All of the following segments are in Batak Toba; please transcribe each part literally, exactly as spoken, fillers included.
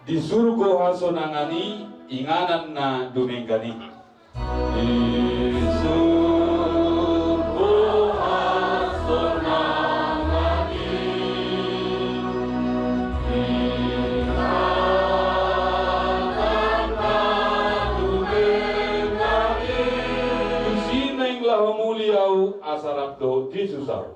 Di surgo hasonangan i, inganan na dumenggan i. Di surgo hasonangan i, inganan na dumenggan i. Tusi naeng laho muli ahu, asa rap dohot Jesus ahu.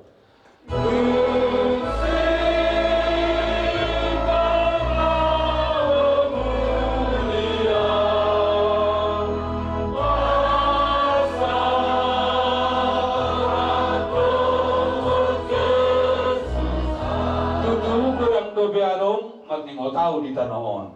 Tutu godang dope adong marningot ahu di tano on.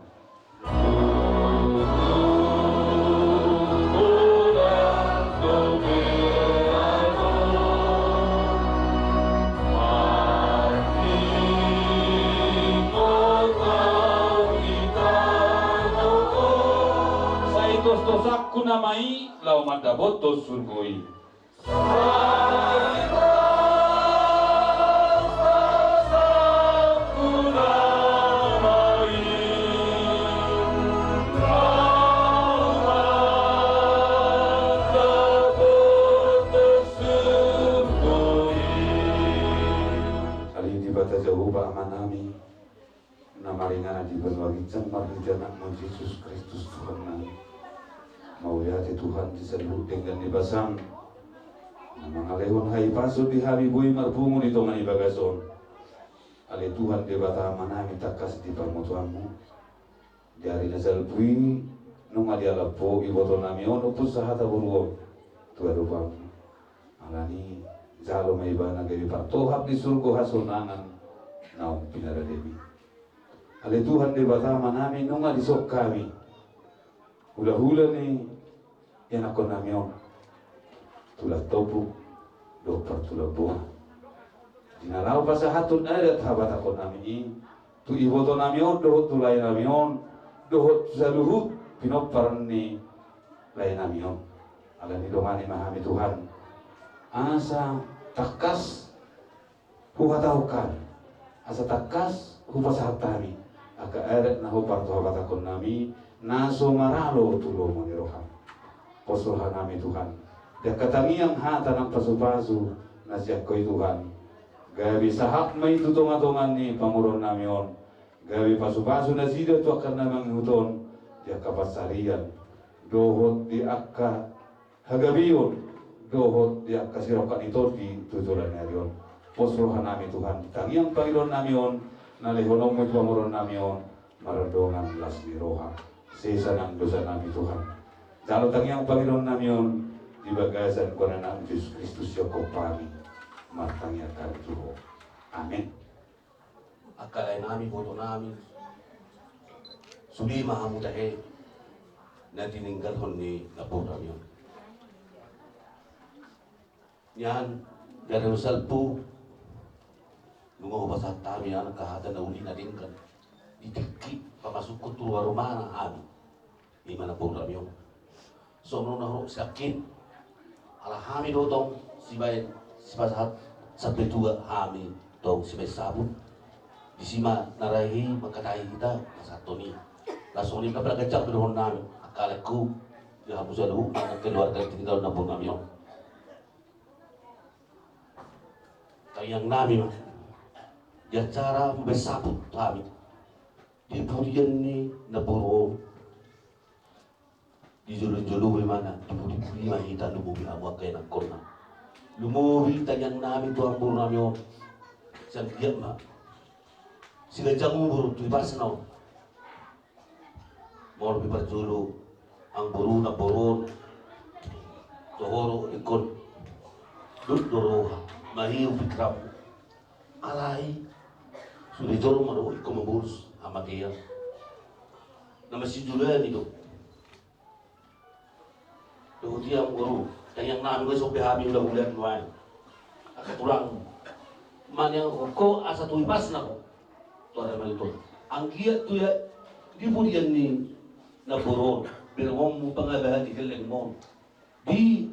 Sai tosakku nama i laho mandapothon surgo i. Ale Debata Jahowa Amanami, na maringanan di banua ginjang marhite Anakmu Jesus Kristus Tuhannami. Mauliate Tuhan di saluhut denggan ni basam, na mangalehon hahipason di hami boi marpungu di tonga ni bagas on. Ale Tuhan Debata Amanami, tangkas di pamotoanMu, di ari na salpu i nunga dialap Ho ibotonami on, ompu sahata boru on, tu adopanMu. Alani i jalo ma ibana gabe partohap ni surgo hasonangan naung pinarademi. Ale Tuhan Debata Amanami, nunga dison hami hulahula ni ianakkonnami on, tulan tombuk dohot partulan bona. Di na laho pasahathon adat habatahonnami i tu ibotonami on dohot tu laenami on dohot tu saluhut pinompar ni laenami on. Alani i dongani ma hami Tuhan, asa tangkas huhatahon hami, asa tangkas hupasahat hami angka adat na hombar tu habatahonnami na so maralo tu lomo ni rohaM. Pos rohanami Tuhan, di angka tangiang hata nang pasupasu na sian Ho i Tuhan, gabe sahat ma i tu tongatonga ni pamoruonnami on, gabe pasupasu nasida tu angka na mangihut on, di angka pansarian dohot di angka hagabeon dohot di angka sirongkap ni tondi tu joloan ni ari on. Pos rohanami Tuhan, tangiang pangidoannami on na lehononmu tu pamoruonnami on marandongan las ni roha. Sesa nang dosanami Tuhan. Jalo tangiang pangidoannami on di bagasan goar ni Anakmu Jesus Kristus, sihophop hami martangiang hami tu Ho. Amen. Angka laenami, ibotonami, sude ma hamu tahe na tininggalhon ni namborunami on. Nian, di ari na salpu, nunga hupasahat hami angka hata na uli na denggan di tingki pamasukhon tu ruma-rumana hami. Ima namborunami on. Songon na huruk siangkin, ala hami do tong sibaen sipasahat sampe tua hami tong sibaen saput. Disi ma na rahi mangkatai hita pasahathon i. Laos songon i ma pala ganjang dohononnami angka laengku, di hamu saluhut angka keluarga na tininggalhon namborunami on. Tangiangnami ma di acara mambaen saput hami di pudian ni namboru on. Dijolojolo be ma na, dipudipudi ma hita, lumobi hamu angka ianakkonna. Lumobi tangiangnami tu namborunami on. Sian dia ma siganjang umur tu ipasna on. Molo pe parjolo angka boru, namboru on, toho do ingkon dut do roha, mahiu pikiranmu. Alai sude jolma do ingkon mamolus hamatean. Na masijulani do. Dohot i angka boru, tangiangnami ma, songon hami hulahula nuaeng, angka tulang, manang ho asa tu ipasna ho. Tu ari na mangihut on, anggiat tu ia di pudian ni namboru on, berengonmu pangabahan ni gellengmu on, di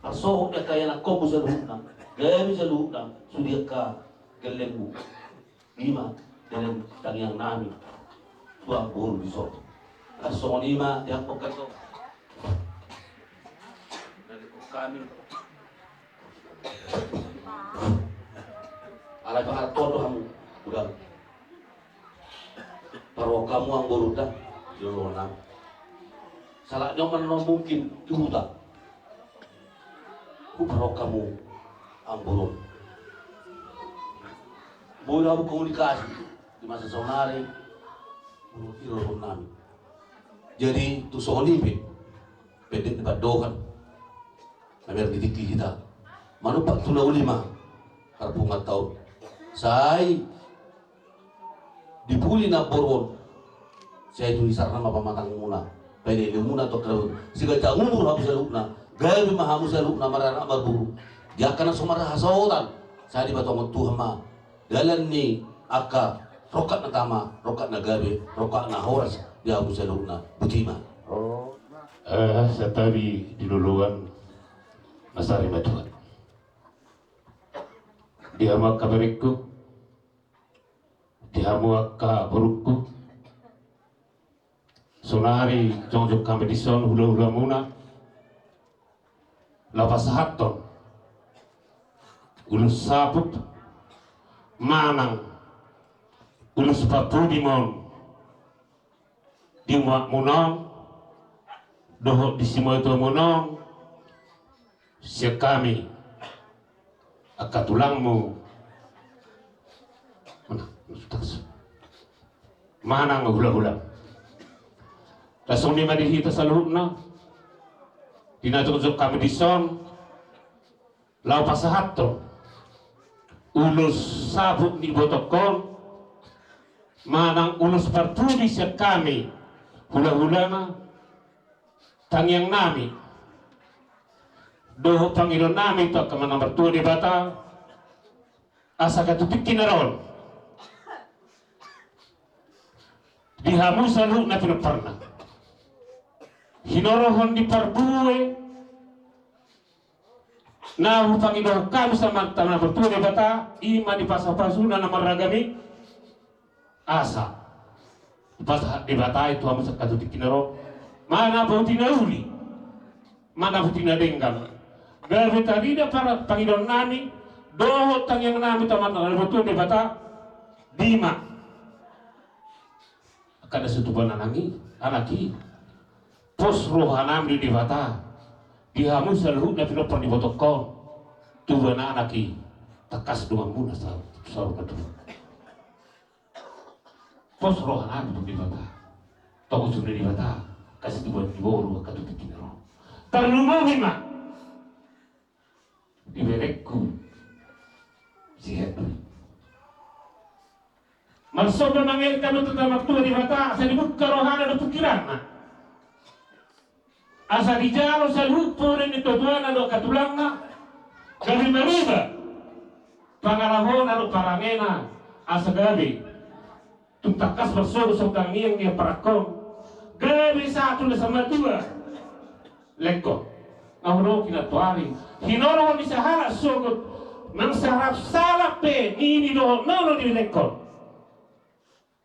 parsohot ni angka ianakkonmu saluhutna, gabe saluhutna sude angka gellengmu. Ima dalan tangiangnami. Tuang boru di son. Songon i ma di angka on. Hami alai pakartoto hamu udah. Parrohahon hamu amang boru da, di loloan. Salah nyoman no mungkin tuta. Huparrohahon hamu amang boru. Boi hamu komunikasi di masa saonari di loloan nami. Jadi tu songon i pe pendek di pandohan. Nami di tingki hita manumpak tu na uli ma parpunguanta on. Sai di pudi na boru on. Sai tu hisarna ma pamatangmuna, paelelemuna tu angka na boru. Sai ganjang umur hamu saluhutna, gabe ma hamu saluhutna maranak marboru. Di angka na so marhasohotan, sai dipatongon Tuhan ma dalan ni angka rongkap na tama, rongkap na gabe, rongkap na horas di hamu saluhutna. Botima. Eh, santabi di loloan na sarimatua. Di hamu angka berengku, di hamu angka borungku. Sonari jongjong hami dison hulahulamuna laho pasahathon ulos saput manang ulos parpudi ma on di umakmuna on dohot di simatuamuna on, sian hami angka tulangmu manang hulahulam. Songon i ma di hita saluhutna, di na jongjong hami dison laho pasahathon ulos saput ni ibotongkon manang ulos parpudi sian hami hulahulana, tangiangnami dohot pangidoannami tu Amanta na martua Debata, asa angka tu tingki na ro on di hamu saluhutna pinomparna, hinorohon ni parbue na hupangidohon hami tu Amanta na martua Debata, i ma di pasupasuna na marragam i, asa pasahat Debata i tu hamu angka tu tingki na ro on, manang boti na uli manang boti na denggan, gabe tarida pangidoannami dohot tangiangnami tu Amanta na martua Debata. Di ma angka na so tubuan anak i, anak i, pos rohanami di Debata di hamu saluhutna pinompar ni ibotongkon, tubuan anak i, tangkas donganmuna saur matua. Pos rohanami tu Debata, tongtong tu Debata, angka situbuan ni boru angka tu tingki na ro on. Tarlumobi ma di berengku si Henry. Marsomba mangido hami tu Amanta na martua Debata asa dibuka rohana dohot pingkiranna, asa dijalo saluhut poda ni natuatuana dohot angka tulangna, gabe marubah pangalahona dohot parangena, asa gabe tung tangkas marsogot songon tangiang ni parangkon, gabe sahat tu na saur matua. Lengkon. Nga hudok inantoari, hinorong ni sahalak sogot nang sahalak salak pe nini dohot nono ni lengkon.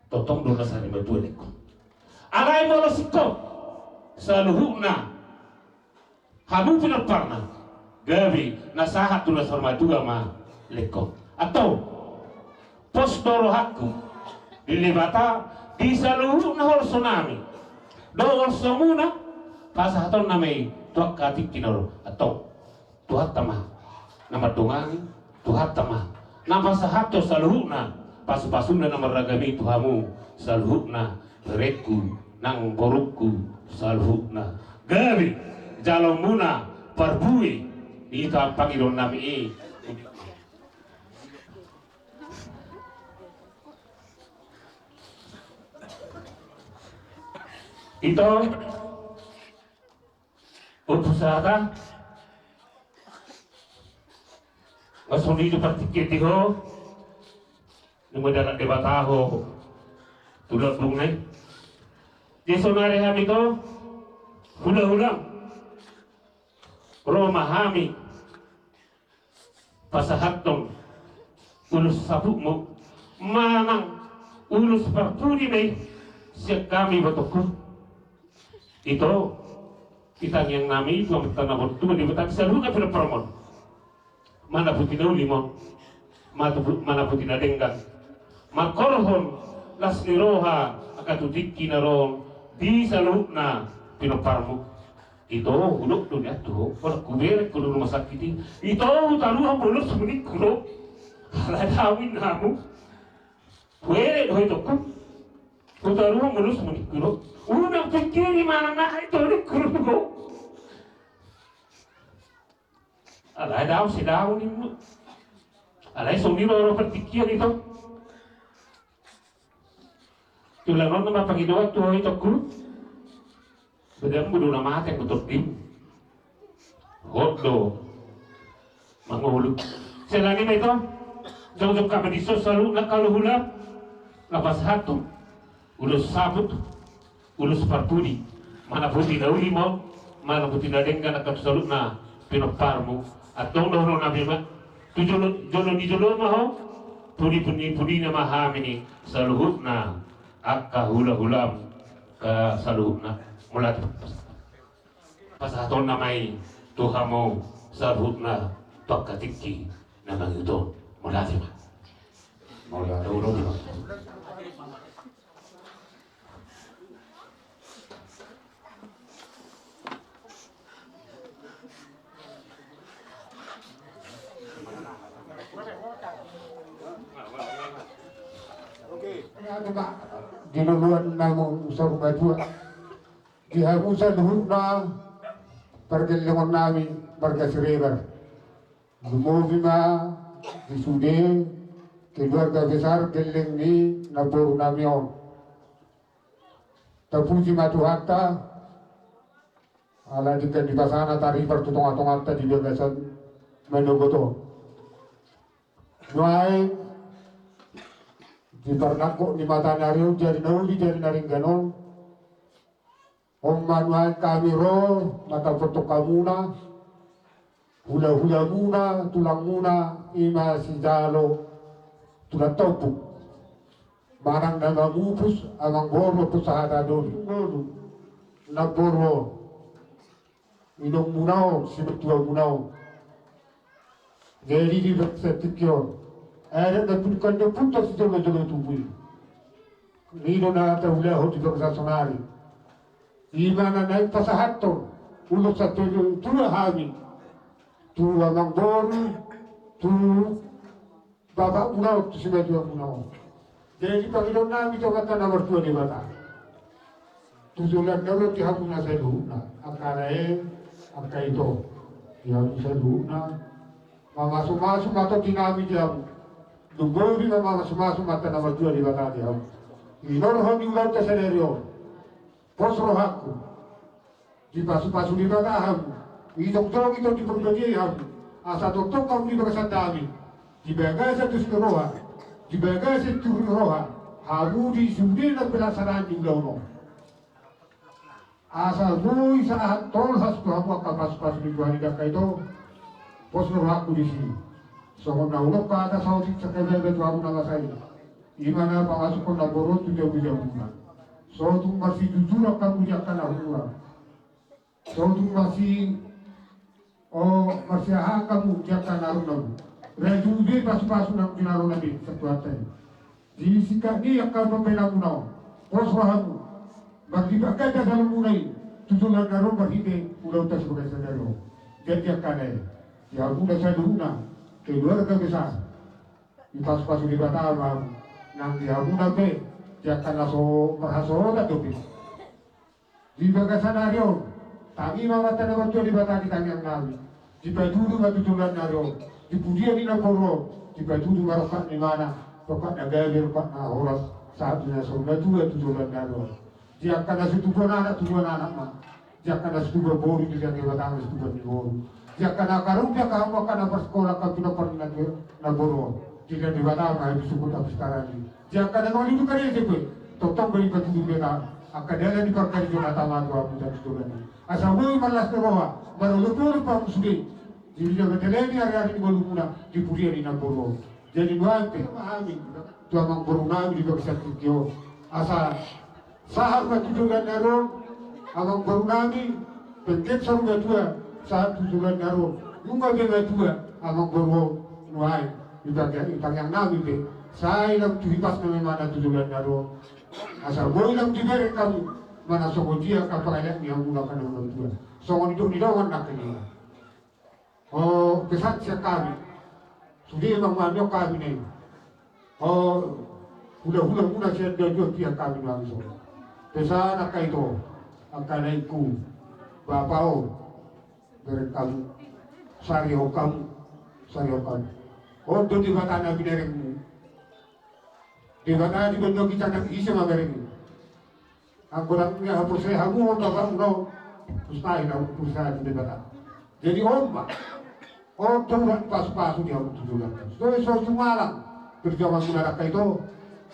Tongtong do na saur matua lengkon. Alai molo singkop saluhutna hamu pinomparna, gabe na sahat tu na saur matua ma lengkon. Antong, pos do rohangku di Debata di saluhutna holsonami dohot holsomuna, pasahatonna ma i tu angka tingki na ro. Antong, Tuhanta ma na mandongani, Tuhanta ma na pasahathon saluhutna pasupasuna na marragam i tu hamu saluhutna, berengku nang borungku saluhutna, gabe jalonmuna parbue di hita pangidoannami i. Ito, Ompu Sahata, nga songon i do partingkian di ho, nunga dapot Debata ho tu lambungna i. Jadi sonari hami do hulahulam, ro ma hami pasahathon ulos saputmu manang ulos parpudi ma i Sian hami, ibotongku. Ito, di tangiang nami tu Amanta na martua Debata, saluhutna pinomparmon. Mana putinauli ma on, mana puti na denggan. Mangkorhon las ni roha angka tu tingki na ro on di saluhutna pinomparmu. Ito, hudok do nian tu ho, molo hubereng ho di rumah sakit i. Ito, hutaruhon ma ulos mu ningku ro. Alai dao ninna hamu. Hubereng do ho, itongku. Hutaruhon ma ulos mu ningku ro. Unang pikiri manang aha, ito, ningku ro tu ho. Alai dao, sai dao ninna. Alai songon i do ro partingkian, ito. Tulang on ma pangidoan tu ho, itongku. Badanmu do na mate, tondim. Hot do mangolu. Sian hami ma, ito. Jongjong hami dison saluhutna angka hulahulam. Lapasahathon ulos saput, ulos parpudi. Mana putinauli ma on, mana puti na denggan angka tu saluhutna pinomparmu. Antong dohonon nami ma, tu jolo, jolo ni jolma ho, pudi ni pudina ma hami ni saluhutna angka hulahulam, eh, saluhutna. Mauliate. Pasahatonna ma i tu hamu saluhutna tu angka tingki na mangihut on. Mauliate ma. Mauliate. Di loloan namu saur matua, di hamu saluhutna pargellengon nami marga Siregar. Lumobi ma di sude keluarga besar gelleng ni namboru nami on. Tapuji ma Tuhanta, ala denggan ni basana taripar tu tongatonganta di bagasan manogot on. Nuaeng di parnangkok ni mata ni ari on, di ari na uli, di ari na denggan on, on ma nuaeng hami ro mandapothon hamuna, hulahulamuna, tulangmuna, i ma sijalo tulang tombuk. Manang na mamupus amangboru, pus sahata do di ngolu namboru on, inongmuna on, sintua muna on. Jadi di bagasan tingki on, adat na pudukkan do punta sijolojolo tubu i. I do na taulahon di bagasan sonari. I ma na naeng pasahathon ulos satua hami tu amangboru, tu bapakmuna on, tu simatuamuna on. Jadi pangidoan nami tu Amanta na martua Debata, tu joloan na ro di hamuna saluhutna, angka lae, angka ito, di hamu saluhutna. Mamasumasu ma tondi nami di hamu. Lumobi ma mamasumasu Amanta na martua Debata di hamu. Inorhon ni ulaonta sadari on, pos rohangku, dipasupasu Debata hamu, ijongjong i tondi parbadiai hamu, asa tongtong hamu di bagasan dame, di bagasan dos ni roha, di bagasan tiur ni roha, hamu di sude na pelaksanaan di ulaon on. Asa boi sahat tolhas tu hamu angka pasupasu ni Tuhan i, angka ito, pos rohangku disi. Songon na hudok hata saotik sangkabebe tu hamu na masa i. I ma na pangasuphon namboru on tu jabujabuna. So tung marsijujuran hamu di angka na humurang. So tung marsi, o, marsiahaan hamu di angka na ro namu. Rajumi pasupasu na jinalo na be satuatta i. Di singkat ni angka pambahenanmuna on, pos rohamu, marlipat ganda saluhutna i tu joloan na ro marhite ulaonta sibagas sadari on. Jadi angka lae, di hamuna saluhutna keluarga besar, dipasupasu Debata ma hamu, nang di hamuna pe, di angka na so marhasohotan dope. Di bagasan ari on, tangihon ma Amanta na martua Debata di tangiang nami. Dipatudu ma tu joloan ni ari on, di pudian ni namboru on, dipatudu ma rongkap ni mana, rongkap na gabe, rongkap na horas, sahat tu na saur matua tu joloan ni ari on. Di angka na so tubuan anak, tubuan anak ma. Di angka na so tubuan boru, dilehon Debata ma so tubuan ni boru. Di angka na karung, di angka hamu angka na parsikola, angka pinompar ni namboru on, dilehon Debata ma hamu sungkun, hamu sitaran i. Di angka na mangalidu karejo pe, tongtong do dipatudu Debata angka dalan ni parkarejoan, hata ma tu hamu tu joloan i. Asa boi marlas ni roha, marolopolop hamu sude di na manjalani ariari ni ngolumuna di pudian ni namboru on. Jadi nuaeng pe ma hami tu amangboru nami di bagasan tingki on, asa Sahat ma tu joloan na ro, amangboru nami, pengkep saur matua, sahat tu joloan na ro, nunga be matua, amangboru nuaeng, ipagia-, ipagiang nami be, sai lam tu hipas na memana tu joloan na ro, asa boi lam dibereng hamu, mana songon dia angka pangalehon ni hamuna angka na matua. Songon i do ni dongan nangkin i. O, pesan sian hami. Sude ma mamion hami na i. O, hulahula muna sian dua-dua pihak hami na i so. Pesan angka ito, angka na ingku, bapa o, bereng hamu, sarihon hamu, sarihon hamu. On do Debata na binerengmu. Debata di banua ginjang nangkin, ise ma bereng i. Anggo ndang haporsea hamu on bapakmu na on, mustahil hamu porsea tu Debata. Jadi on ma, on do urat pasu-pasu di hamu tu joloan. Sude so jumalang perjuangan muna angka ito.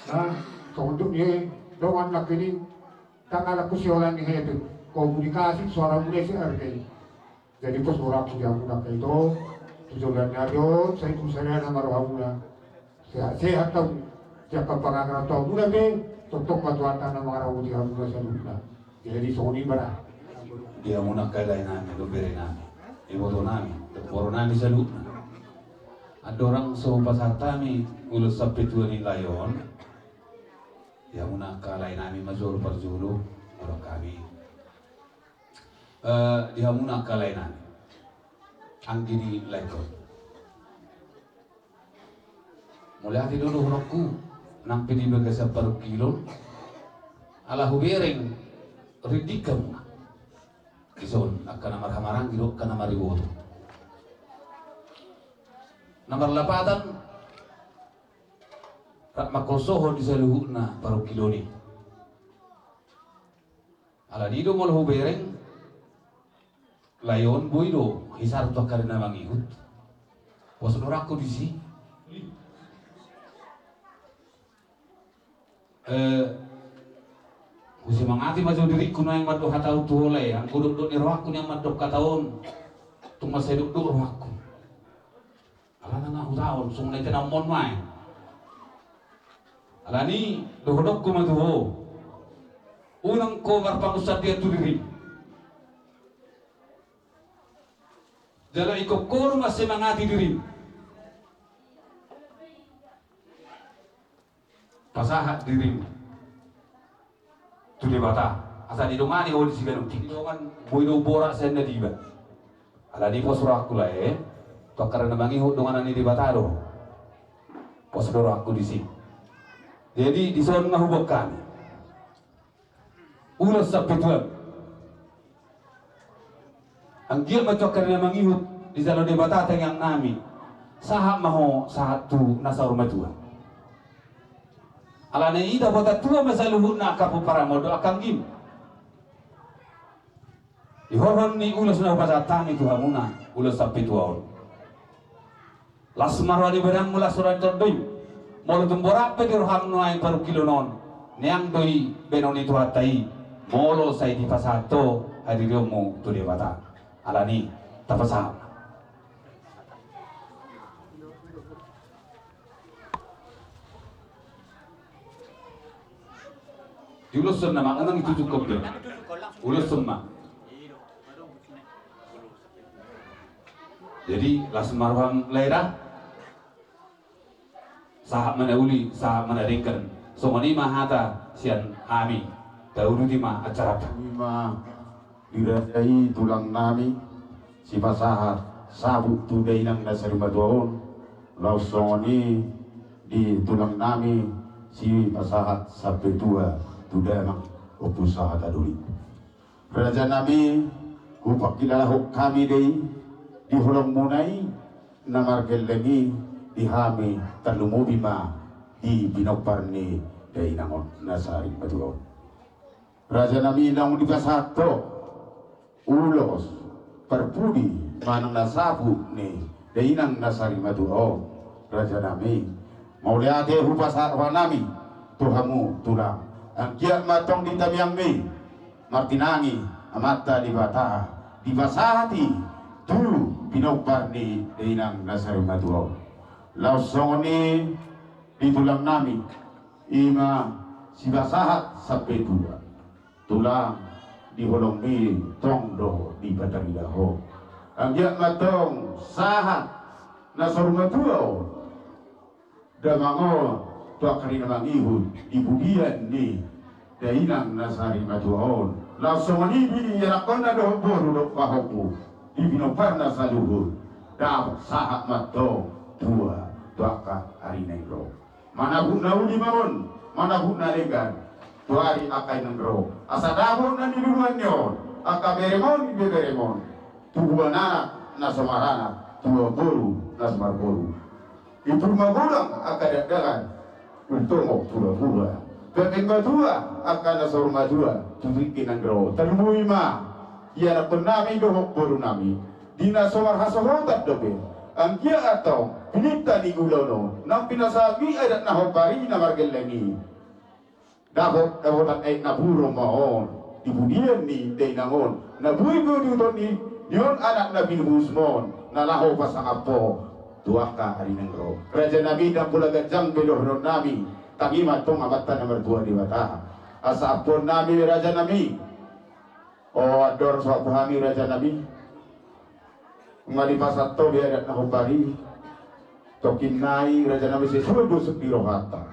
Nah, songon dok ni dongan nangkin i, tangan aku siolan ni hepe komunikasi suara muna isi R T. Jadi pos rohangku di hamuna angka ito, tu joloan ni ari on, sai tu sada nama rohamuna. Sehat-sehat hamu, sian angka pangarantoan muna pe, tongtong ma Tuhanta na mangaramoti hamuna saluhutna. Jadi songon i ma da. Di hamuna angka lae nami, dohot bere nami, iboto nami, dohot boru nami saluhutna. Andorang so hupasahat hami ulos sampe tua ni lae on, di hamuna angka lae nami ma jolo parjolo, molo hami. Eh, di hamuna angka lae nami, anggi ni laengkon. Mauliate do dohononku, nang pe di bagasan parungkilon, ala hubereng ringgit hamuna. Dison angka na marhahamaranggi dohot angka na mariboto. Na marlapatan, rap mangkorsohon di saluhutna parungkilon i. Alani do molo hubereng, lae on boi do hisar tu angka ari na mangihut. Pos do rohangku disi. Eh, husemangati ma jo diringku nuaeng mandok hata on tu ho lae, anggo dokdok ni rohangku nian mandok hata on, tung mansai dokdok rohangku. Alana na hutaon, songon na i tenamon ma i. Alani, dohononku ma tu ho. Unang ho marpangunsandean tu dirim. Jala ingkon ho do mansemangati dirim. Pasahat dirim tu Debata, asa didongani ho di siganup tingki. Dongan boi do borat sian na diba. Alani pos rohangku lae, tu angka ari na mangihut donganan ni Debata do. Pos do rohangku disi. Jadi dison ma huboan hami ulos sampe tua. Anggiat ma tu angka ari na mangihut dijalo Debata tangiang nami, sahat ma ho sahat tu na saur matua. Alana i dapotan tua ma saluhutna angka pomparanmu dohot angka anggim. Di horhon ni ulos na hupasahat hami tu hamuna ulos sampe tua on. Las ma roha ni badanmu, las roha ni tondim. Molo tung borat pe di roham nuaeng parungkilon on, neang do i baenon ni Tuhanta i, molo sai dipasahat ho hadirionmu tu Debata. Alani, tapasahat. Diuloshon nama, unang itutup be. Uloshon ma. Jadi las ma roham lae da. Sahat ma na uli, sahat ma na denggan. Songon i ma hata sian hami. Tauduti ma acaranta. I ma di raja i tulang nami sipasahat sabut tu dainang na sarimatua on. Laos songon i di tulang nami sipasahat sampe tua tu damang Ompu Sahat Adoli. Raja nami, hupangkilalahon hami do i di holong muna i na margelleng i di hami tarlumobi ma di pinompar ni dainang on na sarimatua on. Raja nami, naung dipasahat ho ulos parpudi manang na sabut ni dainang na sarimatua on, raja nami, mauliate hupasahat roha nami tu hamu tulang. Anggiat ma tong di tangiangmi martinangi Amanta Debata dipasahat i tu pinompar ni dainang na sarimatua on. Laos songon i di tulang nami, i ma sipasahat sampe tua. Tulang, di holongmi tong do dipatarida ho. Anggiat ma tong sahat na saur matua on damang on tu angka ari na mangihut di pudian ni dainang na saur matua on. Laos songon i di anakkonna dohot boru dohot pahompu di pinomparna saluhut, dapot sahat ma tong tua tu angka ari na naeng ro. Manabut na uli ma on, manabut na denggan tu ari angka i naeng ro. Asa dapot na niluluan ni on angka berem on, ibeberem on, tubuan anak na so maranak, tubuan boru na so marboru. Ipur magodang angka dakdanak, ultongop purapura. Pepeng matua angka na saur matua tu tingki naeng ro. Tarlumobi ma ianakkonnami dohot borunami di na so marhasohotan dope. Anggiat antong pininta ni ulaon on, nang pinasahat ni adat na hombar i na margelleng i, dapot dapotan aek na puro ma on di pudian ni dainang on, na boi do diuduti ni on anak na pinubusmon na laho pasangap ho tu angka ari naeng ro. Rajanami, ndang pola ganjang be dohononnami, tagi ma antong Amanta na martua Debata. Asa ampuonnami rajanami. O, andor so ampu hami rajanami, nunga dipasahat ho be adat na hombar i. Tongkin nai rajanami, sesuai do sundut ni rohanta.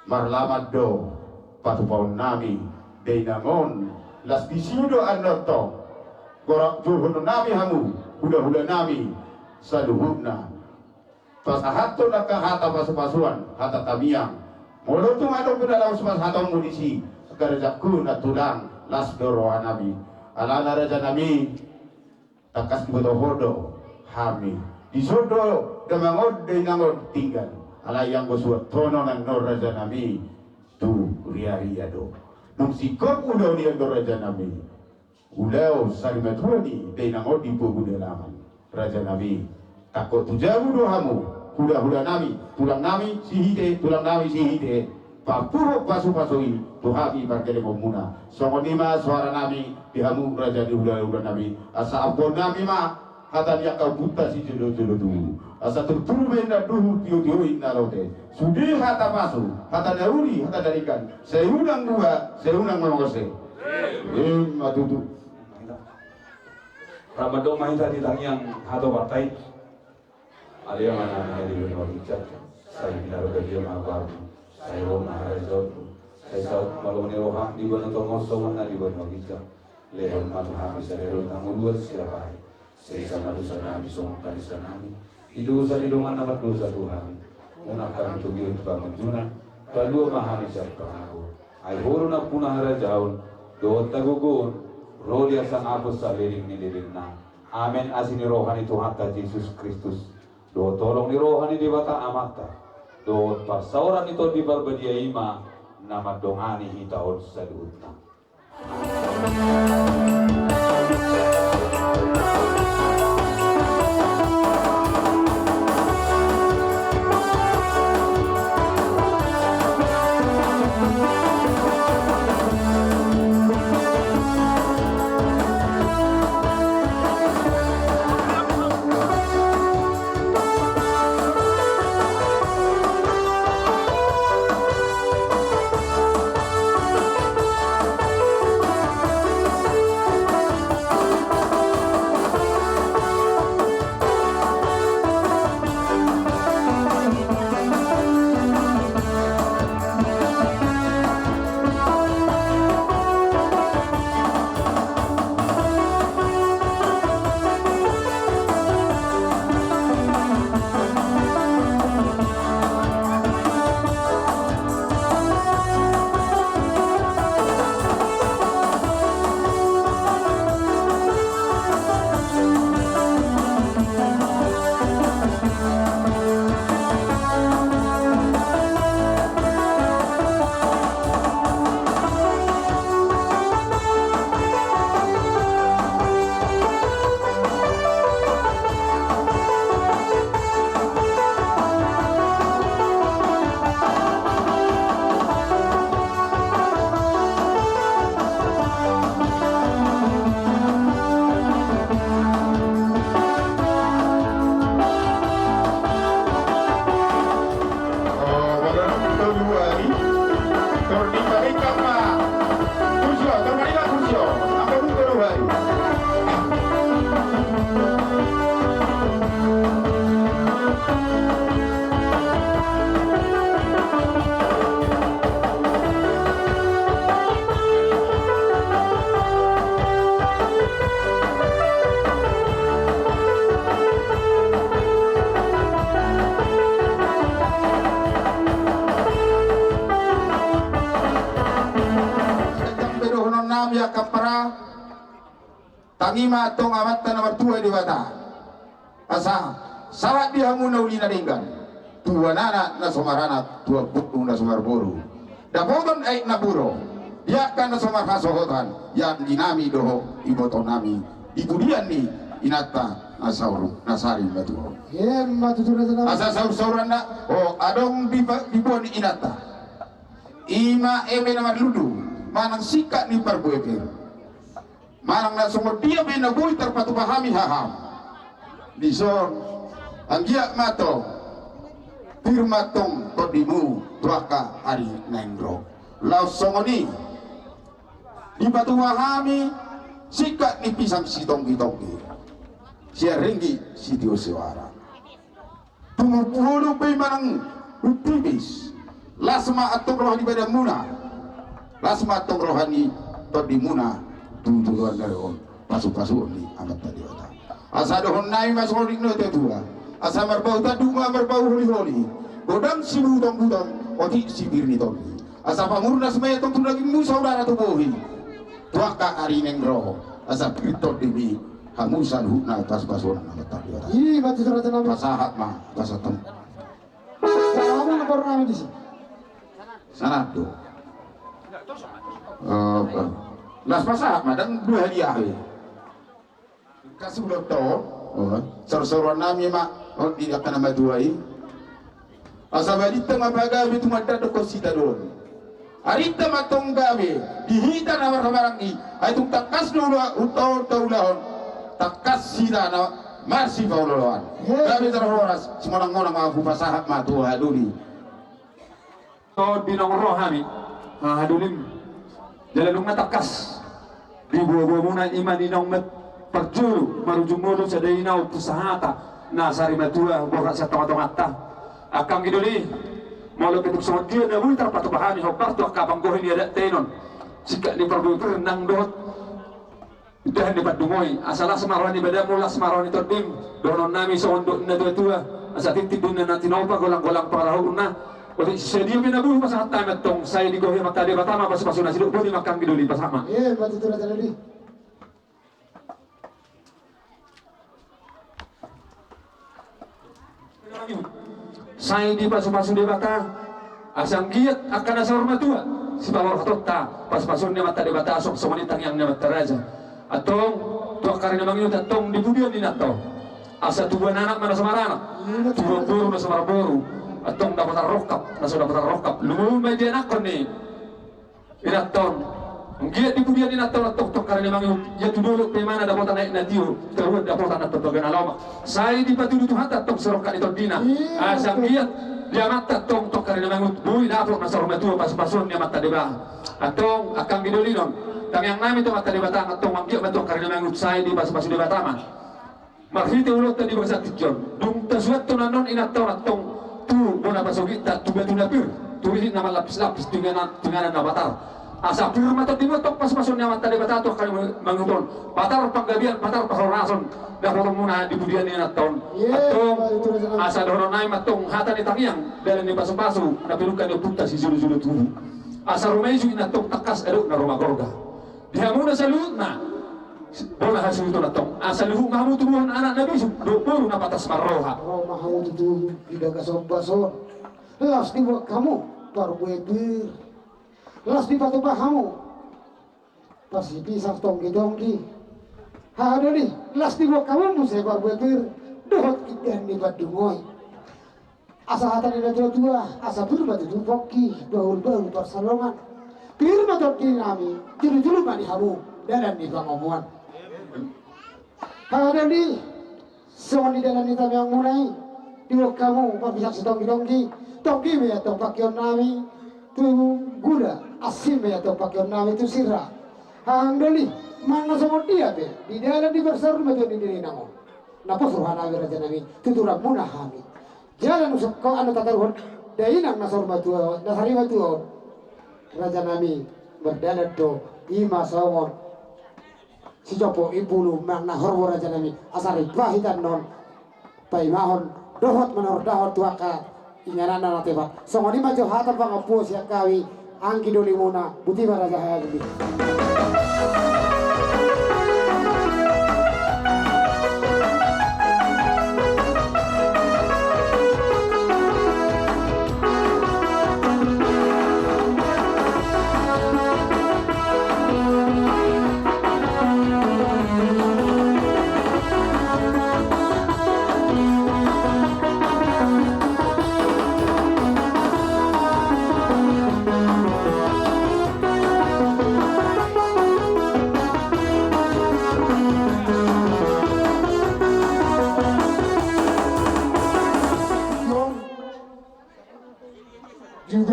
Marlaman do patupaonnami dainang on. Laos disi do annon tong gorap juhononnami hamu hulahulanami saluhutna. Pasahathon angka hata pasupasuan, hata tamiang. Molo tung adong pe na laos pasahatonmu disi, angka rajaku na tulang, las do rohanami. Alana rajanami, tangkas diboto ho do hami. Dison do damang on dainang on tinggal. Alai anggo suanhonon annon rajanami, tu riaria do. Dung singkop ulaon i annon rajanami, ulaon sari matua ni dainang on di pogu dalaman. Rajanami, tangkok tu jabu do hamu, hulahulanami, tulangnami Sihite, tulangnami Sihite, pampuhon pasupasu i tu hami pargellengonmuna. Songon i ma soaranami di hamu raja ni hulahulanami, asa ampuonnami ma hata ni angka ompunta sijolojolo tubu. Asa turuturu ma inna duhut, tiotio inna lote. Sude hata pasu, hata na uli, hata na denggan, sai unang dua, sai unang mangose. Ima tutu. Rap mandok ma hita di tangiang hatopanta i. Ale Amanami na di banua ginjang, sai pinarbadia ma goarmu, sai ro ma harajaonmu, sai saut ma lomo ni roham di banua tonga on songon na di banua ginjang. Lehon ma tu hami sadari on hangoluan siapari. Sesa ma dosanami songon parisanami di dosa ni dongan na mardosa tu hami. Unang hami togihon tu pangunjunan, palua ma hami sian pangago. Ai Ho do nampuna harajaon dohot hagogoon, ro di hasangapon saleleng ni lelengna. Amen. Asi ni roha ni Tuhanta Jesus Kristus dohot holong ni roha ni Debata Amanta dohot parsaoran ni Tondi Parbadia i ma na mandongani hita on saluhutna. I ma antong Amanta na martua Debata. Asa sahat di hamu na uli na denggan, tu anak na so maranak, tu ompunmu na so marboru, dapotan aek na puro, di angka na so marhasohotan, di anggi nami dohot iboto nami, di pudian ni inanta na saur na sari matua on. Emma tutu raja nami. Asa saur-sauranna, o, adong di pa-, di pudian ni inanta. I ma eme na marlundu, manang singkat ni parbue pir. Manang na songon dia pe na boi tarpatupa hami haham. Dison, anggiat ma antong pir ma antong tondimu tu angka ari naeng ro. Laos songon i dipatupa hami singkat ni pisang sitonggi-tonggi, sian ringgit sitio soara. Tumompu do pe manang umpipis, las ma antong roha ni badanmuna, las ma antong roha ni tondimuna tu joloan ni ari on, pasu-pasuon ni Amanta Debata. Asa dohonon nami ma songon i, na tua-tua, asa marbau tanduk ma marbau holi-holi, godang sibutong-butong, otik sipir ni tondi. Asa pamurnas ma i antong tu dagingmu, saudara tu bohi, tu angka ari naeng ro, asa pir tondimi hamu saluhutna, pasu-pasuon ni Amanta Debata. I ma tutu raja nami. Pasahat ma, pasahat ma. Sahat ma na boru nami disi. Sahat do. Eh, las pasahat ma, ndang dua hadiah be. Kas ulo to, oh, saur-sauran nami ma, oh, di angka na matua i. Asa balintang ma pagabe, tumandang dokkon sitadoan. Arinta ma antong gabe di hita na marhahamaranggi, ai tung tangkas do ula-, ulaon taulahon, tangkas hita na marsipaolo-oloan. Gabe tarhoras, simonang-monang ma hupasahat ma tu hahadoli. Di naung ro hami, hahadolim, jala nunga tangkas di boa-boamuna, i ma di naung ma parjolo marujung ngolu sada i na ompu sahata na sari matua borhat sian tonga-tonganta. Angka anggi doli, molo pe tung songon dia na boi tarpatupa hami hombar tu angka panggohi ni adat tenon, singkat ni parbue pir nang dohot indahan ni pandungoi, asa las ma roha ni badanmu, las ma roha ni tondim, dohonon nami songon dok ni na tua-tua, asa tintin do inna na tinopa, golang-golang pangarahutna. Otik sadia pe na boi pasahat hami antong, sai digohi Amanta Debata ma pasu-pasuna, sidok boti ma angka anggi doli, pasahat ma. Eh, ma tutu raja nami. Sai dipasu-pasu Debata, asa anggiat angka na saur matua sipaborhatonta, pasu-pasuon ni Amanta Debata, songon i tangiang ni amanta raja. Antong tu angka ari na mangihut antong di pudian ni inanta on, asa tubuan anak ma na so maranak, tubuan boru na so marboru, antong dapotan rongkap na so dapotan rongkap, lumobi ma i di anakkon ni inanta on. Anggiat di pudian ni inanta on antong tu angka ari na mangihut, ia tu dolok pe imana dapotan aek na tio, taruan dapotan antong baga na lomak. Sai dipatudu Tuhanta antong sirongkap ni tondina. Asa anggiat di amanta antong tu angka ari na mangihut boi dapot na saur matua pasu-pasuon ni Amanta Debata. Antong angka anggi doli, on tangiang nami tu Amanta Debata, antong anggiat ma tu angka ari na mangihut sai dipasu-pasu Debata ma. Marhite ulaonta di bagasan tingki on, dung tasuanhon annon inanta on antong tu bona pasogitta, tu batu na pir, tu rihit na marlapis-lapis, tu inganan, tu inganan na patar. Asa pir ma tondimu antong pasu-pasuon ni Amanta Debata tu angka ari na mangihut on. Patar panggabean, patar parhorason dapotonmuna di pudian ni inanta on. Antong asa dohonon nami ma antong hata ni tangiang, dalan ni pasu-pasu, na pinungka ni ompunta sijolo-jolo tubu. Asa ruma ijuk inanta on tangkas adong na ruma gorga. Di hamuna saluhutna bona hasuhuton antong, asa luhut ma hamu tubuhon anak na bisuk dohot boru na patas marroha. Ro ma hamu tutu di bagasan bagas on, las dibuat hamu parbue pir, las dipatupa hamu parsipisang tonggi-tonggi. Hahadoli, las dibuat hamu muse parbue pir dohot indahan ni pandungoi. Asa hata ni na tua-tua, asa pir ma tutu pongki, bahul-bahul parsalongan. Pir ma tonggi nami, julu-julu ma di hamu dalan ni pangomoan. Hahadoli, songon i dalan ni tangiangmuna i, dibuat hamu parpisang sitonggi-tonggi, tonggi ma i antong pangkeon nami tu gula, asi ma i antong pangkeon nami tu sirah. Hahadoli, manang songon dia pe di dalan ni parsaur matua ni dainang on, na pos roha nami raja nami, tuturanmuna hami. Jala nunga songon i tataruhon dainang na saur matua, na sari matua on, raja nami, mardalan do, i ma songon sijompo imbulu manang na horbo raja nami, asa ripahitan non paimahon dohot manordahon tu angka ingananna na tepat. Songon i ma jo hata pangampu sian hami, anggi dolimuna, boti ma raja hami.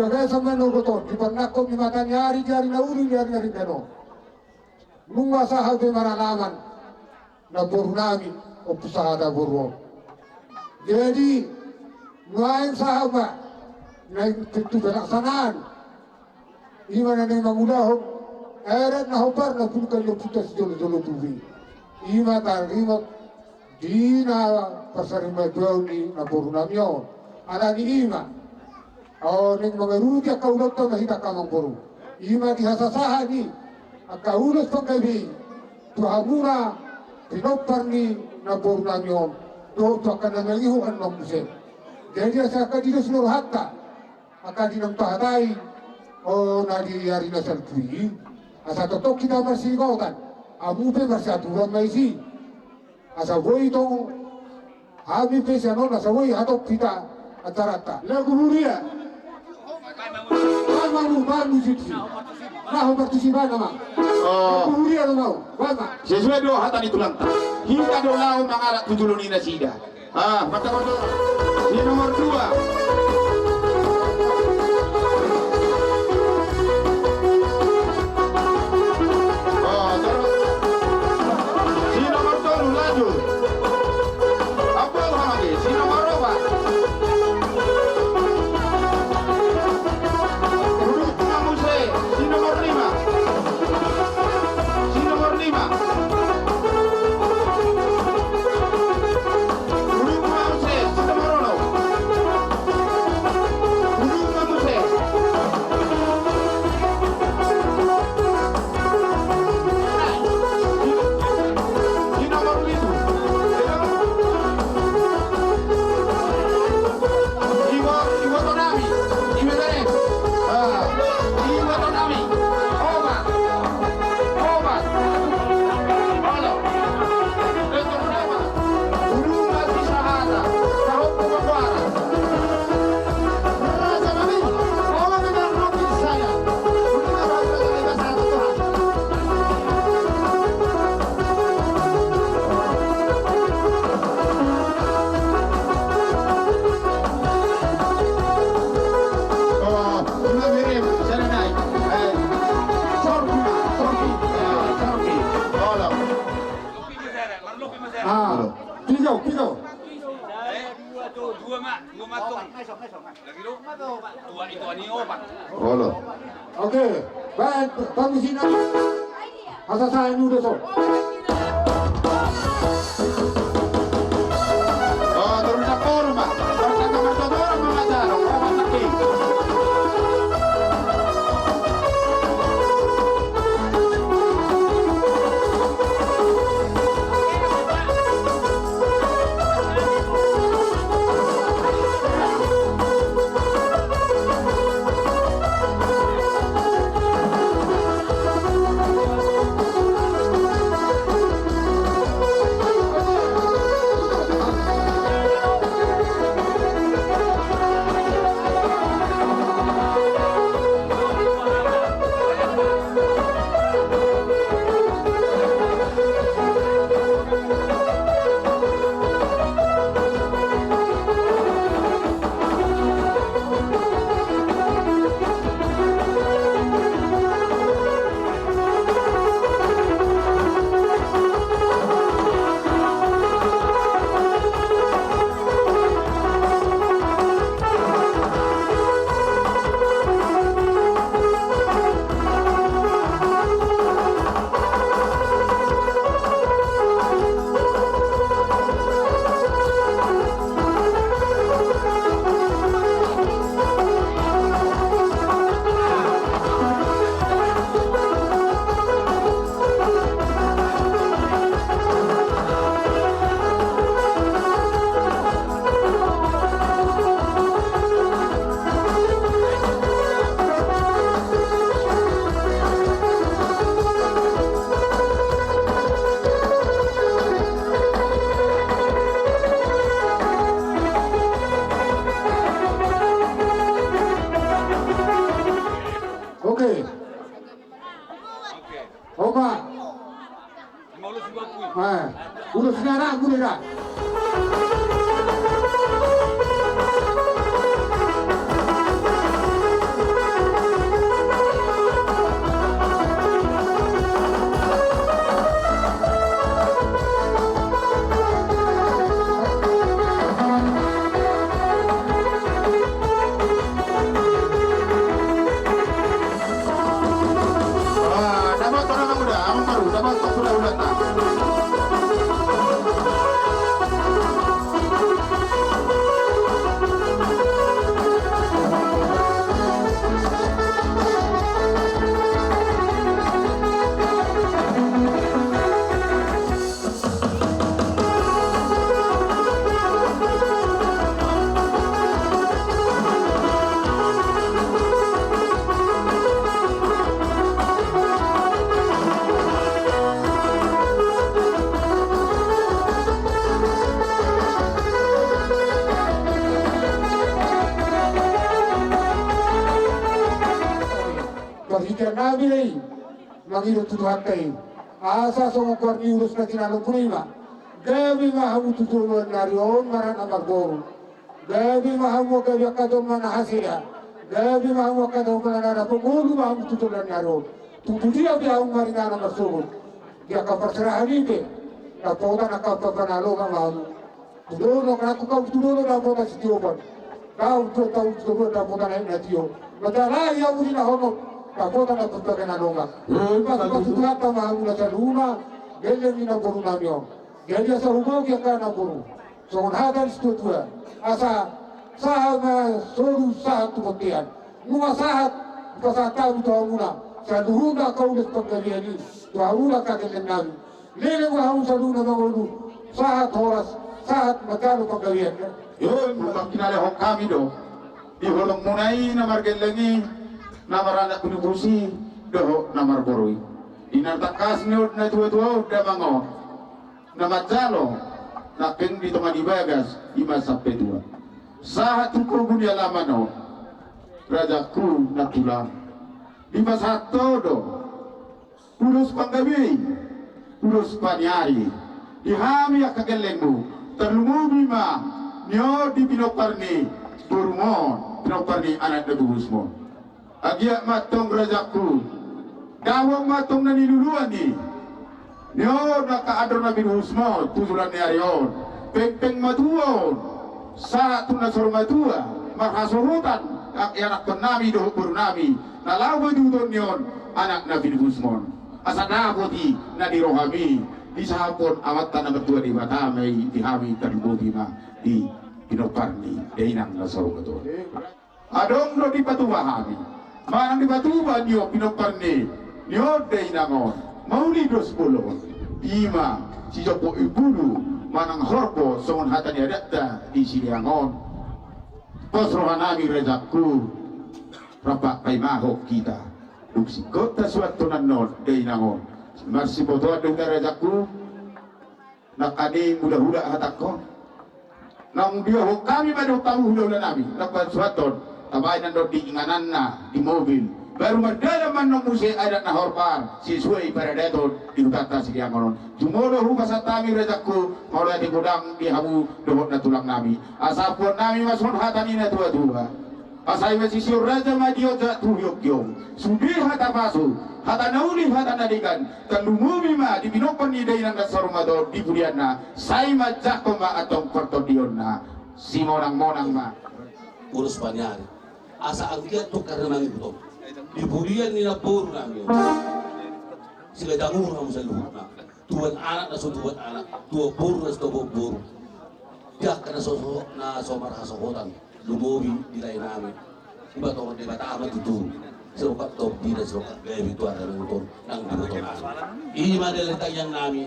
Bagasan ma na ogot on, di parnangkok ni mata ni ari, di ari na uli, di ari na denggan on. Nunga sahat be maralaman namboru nami, Ompu sahata boru on. Jadi nuaeng sahat ma naeng tontu pelaksanaan. Ima na naeng mangulahon adat na hombar na pulukan ni ompunta sijolo-jolo tubu i. Ima taringot di na parsarimaebaon ni namboru nami on. Alani ima o, naeng mangaruti angka ulaonta ma hita angka amangboru. Ima di hasasahat ni angka ulos panggabean tu hamuna pinompar ni namboru nami on dohot tu angka na mangihut annon muse. Jadi asa angka di dos ni rohanta, angka di naung tahatai o, na di ari na salpu i, asa tongtong hita marsiingotan, hamu pe marsiaturan ma disi. Asa boi tong hami pe sian on asa boi hatop hita acaranta. Lagu huria. Baen ma hamu, baen musik si. Laho partusi baen ma. O. Lagu huria do mau. Baen ma. Sesuai do hata ni tulangta. Hita do laho mangalap tu jolo ni nasida. Ah, mata kotor. Si nomor dua. O, terus. Si nomor tolu, lanjut. Apa lagi? Si nomor opat. Duduk muse. Si nomor lima. Si nomor lima. Duduk muse. Si nomor onom. Duduk muse. Di nomor pitu. Iwa, iwa tonami. Iwa tene. Ah, iwa tonami. Opat. Opat. Olo. Leto nama. Ulunga sisahata. Tahop pemakuara. Ah, piga, piga. Olo. Oke, baen, baen musik na. Hasasahat ni ulos on. Gabe i mangido tu Tuhanta i, asa songon goar ni ulos na tinanonmuna i ma. Gabe ma hamu tu joloan ni ari on marhaha marboru. Gabe ma hamu gabe angka jolma na hasea. Gabe ma hamu angka jolma na dapot ngolu ma hamu tu joloan ni ari on. Tung tu dia pe hamu maringanan marsogot, di angka parserahan i pe, dapotan angka papa na lomak ma hamu. Tudono, nangkin hamu tudono dapotan sitiopan. Hamu tudono dapotan aek na tio. Manjalahi hamu di na honok, dapotan na parbagae na lomak. Pasupasu Tuhanta ma hamu na saluhutna, gelleng ni namboru nami on. Jadi asa huboan angka namboru, songon hata ni situatua, asa sahat ma solu sahat tu bontean. Nunga sahat, hupasahat hami tu hamuna saluhutna angka ulos panggabean i tu hamuna angka gelleng nami. Leleng ma hamu saluhutna mangolu, sahat horas, sahat manjalo panggabean. Yo, mangkinalehon hami do di holongmuna i na margelleng i, na maranak pinupusi dohot na marboru i. Di na tangkas ni on na tuatua on damang on, na manjalo nangkin di tonga ni bagas i ma sampe tua. Sahat tu pogu ni alaman on, rajaku na tulang, dipasahat ho do ulos panggabean, ulos paniari di hami angka gellengmu, tarlumobi ma nion di pinompar ni borumon, pinompar ni anak na bubusmon. Anggiat ma antong rajaku, dapot ma antong na niluluan i nion angka andor na bubusmon tu joloan ni ari on. Pengpeng matua on sahat tu na saur matua, marhasohotan angka ianakhon nami dohot boru nami na laho paihutihut ni on anak na pinubusmon. Asa dapot i na di rohami, disahaphon Amanta na martua Debata ma i di hami, tarlumobi ma di pinompar ni dainang na saur matua on. Adong do dipatupa hami manang dipatupa nion pinompar ni nion dainang on, mauli dos bolon, i ma sijompo imbulu manang horbo songon hata ni adatta di Siliang on. Pos roha nami rajaku, rap paimahon hita. Dung singkop tasuanhon annon dainang on, marsibotoan do hita rajaku. Nangkaning hulahula hatangkon, naung diohon hami ma dohot hamu hulahula nami, nang pasuanhon, tabaen annon di ingananna di mobil, baru mardalan ma annon muse adat na horbar sesuai paradaton di hutanta Siliang on. Jumolo hupasahat hami rajaku, mauliate godang di hamu dohot na tulang nami. Asa ampuon nami ma songon hata ni na tuatua. Asa i ma sisihon raja ma di on jala tu gionggiongan. Sude hata pasu, hata na uli, hata na denggan, tarlumobi ma di pinompar ni dainang na saur matua on di pudianna. Sai manjangkon ma antong partondionna. Simonangmonang ma. Ulos paniari. Asa anggiat tu angka na mangihut on di pudian ni namboru nami on, sigadang uhum hamu saluhutna. Tubuan anak na so tubuan anak, tubuan boru na so tubuan boru. Di angka na so, so, na so marhasohotan, lumobi di lae nami. Dipatorang Debata ma tutu sirongkap topi nang sirongkap gabe tu angka na mangihut on nang di boto nami. I ma dali tangiang nami.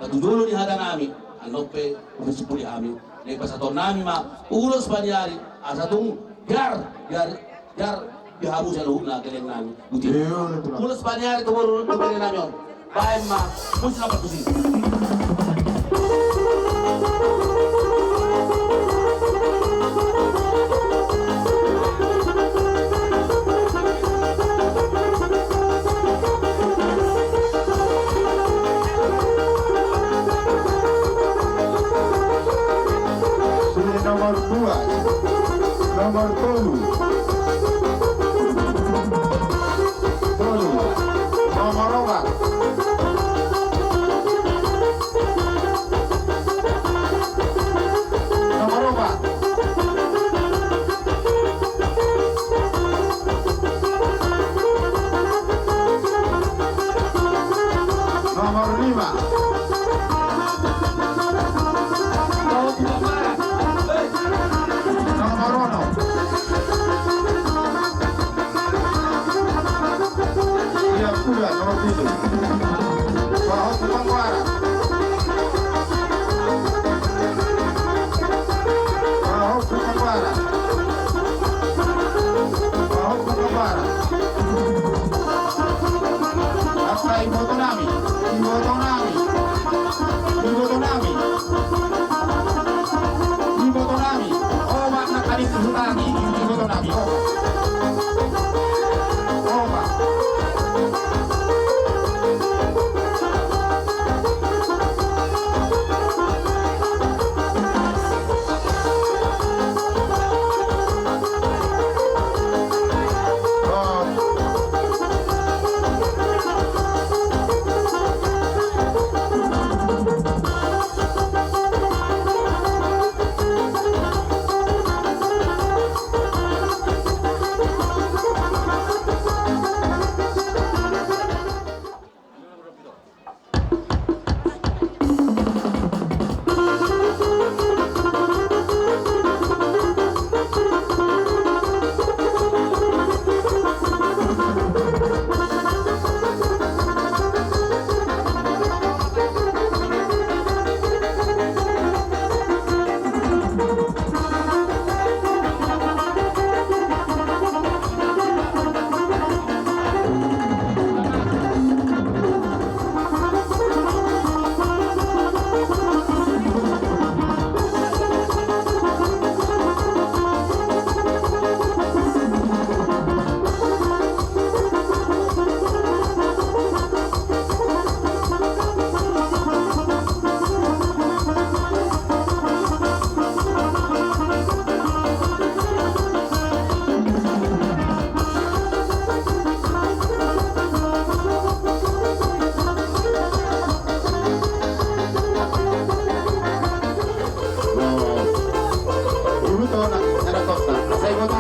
Patu jolo ni hata nami, annon pe hupasahat hami, na dipasahat nami ma ulos paniari, asa tung biar, biar, biar di hamu saluhutna gelleng nami. Boti. Ulos paniari tu boru, tu gelleng nami on. Baen ma musik na partusi. Sude nomor dua, nomor tolu, tolu, nomor opat, nomor opat. Nomor lima. Nomor onom.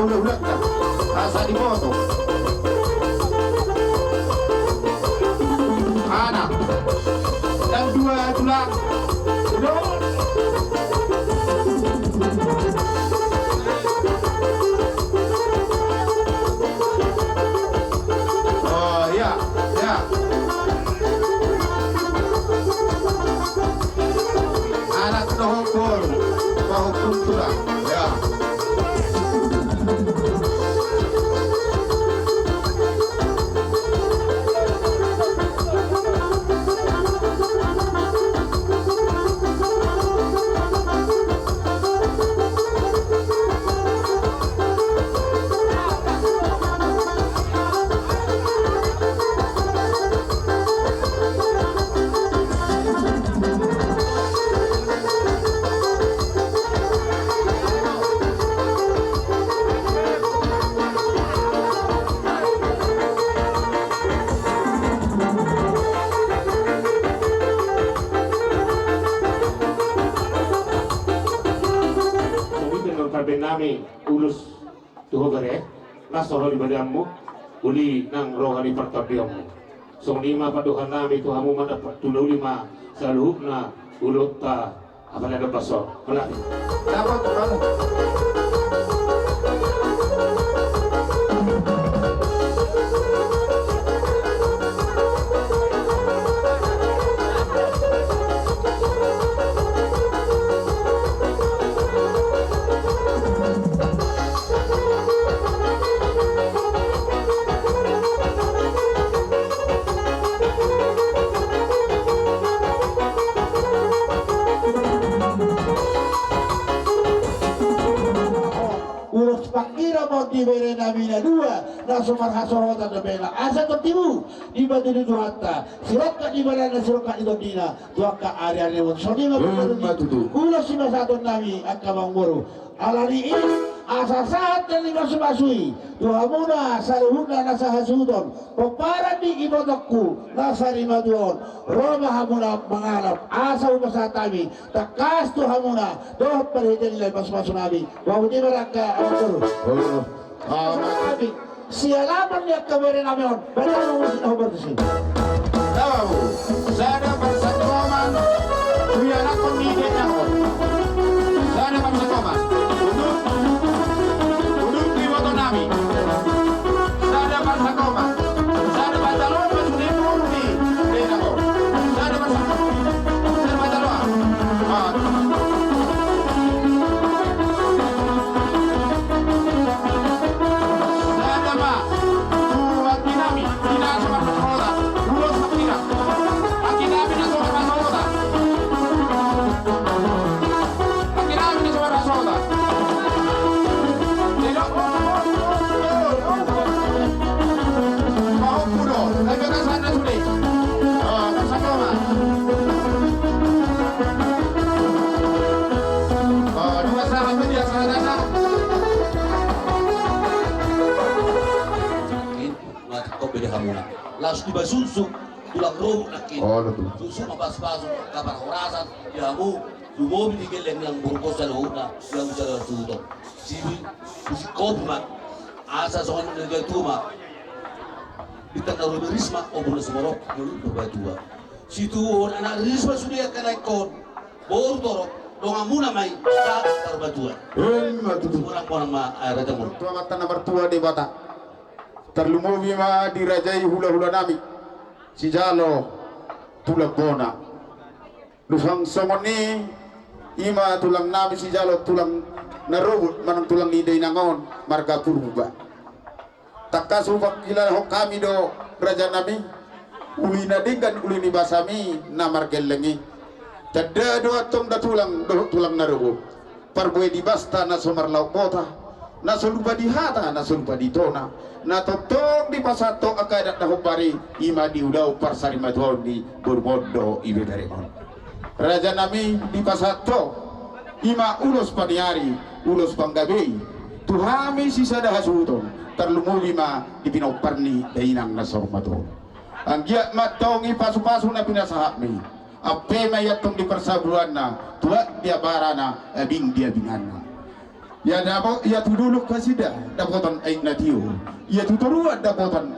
Hulahulanta asa diboto. Anak dan dua tulang. Oh iya, ya. Anak dohot boru, dohot tulang. Ya. Songon i ma dohot nami, ulos tu ho bere, na so ro di badanmu, uli nang roha ni partondionmu. Songon i ma pandohan nami tu hamu, mandapot tu na uli ma saluhutna ulaonta. Apa na dapot so? Mana? Dapot, dapot. Ulos panghirimon di bere nami na dua, na so marhasohotan dope na asa tortibu, dibantu ni Tuhanta, sirongkap ni badanna, sirongkap ni tondina, tu angka ariari on. Songon i ma. Ima tutu. Ulos sipasahaton nami angka amangboru. Alani i, asa sahat na ni masumasu i tu hamuna saluhutna na sahasuhuton, pomparan ni ibotongku na sarimatua on, ro ma hamuna mangalap, asa hupasahat hami tangkas tu hamuna dohot marhite ni lae masumasu nami. Botima ma angka amangboru. Oh. Amen. Sialaman ni angka bere nami on, baca dulu si nomor tusi. Tau, sada parsangkoman, tu ianakhon ni dengkon. Sada parsangkoman. Udut, udut di boto nami. Sada parsangkoman. Sada parsangkoman, sude murni. Sada parsangkoman. Sada parsangkoman. Ah. Sada ma tu anggi nami, di na so marhasahota, ulos anggi nami, anggi nami na so marhasahota. Anggi nami na so marhasahota. Tidak. Pahompu do, na bagasan na sude. Oh, parsangkoman. Oh, dua sahat, dua sahat. Nangkin, mate kopi di hamuna. Laos dibasunsu, tulang rohut nangkin. Oh, betul. Sunsu ma pasupasu, kabar horasan, di hamu, lumobi di gelleng ni amangboru saluhutna, di hamu saluhutna. Sibi, susi kopi ma, asa songon ni na tuatua ma. Bintang na rumiris ma, ombun na sumorop, ngolu purbatua. Situhon anak riris ma sude angka na ingkon. Boru torop, donganmuna ma i, sahat parbatuan. Ima tutu. Monang, monang ma, eh, raja muruk. Tu Amanta na martua Debata. Tarlumobi ma dirajai hulahula nami. Sijalo tulang bona. Dung songon i, ima tulang nami sijalo tulang na robot, manang tulang ni dainang on, marga Purba. Tangkas hupangkilalahon hami do raja nami, uli na denggan uli ni basami na margelleng i. Tanda do antong da tulang dohot tulang na robo. Parbue di basta na so marlaok bota, na so lupa di hata, na so lupa di tona, na tongtong dipasahat ho angka adat na hombar i, ima di ulaon parsarimatuaon ni boru on dohot ibebere on. Raja nami dipasahat ho, ima ulos paniari, ulos panggabei, tu hami sisada hasuhuton, tarlumobi ma di pinompar ni dainang na saur matua on. Anggiat ma antong i pasupasu na pinasahatmi, ampe ma i antong di parsabuanna, tuat di abarana, abing di abinganna. Ia dapot, ia tu dolok nasida dapotan aek na tio, ia tu toruan dapotan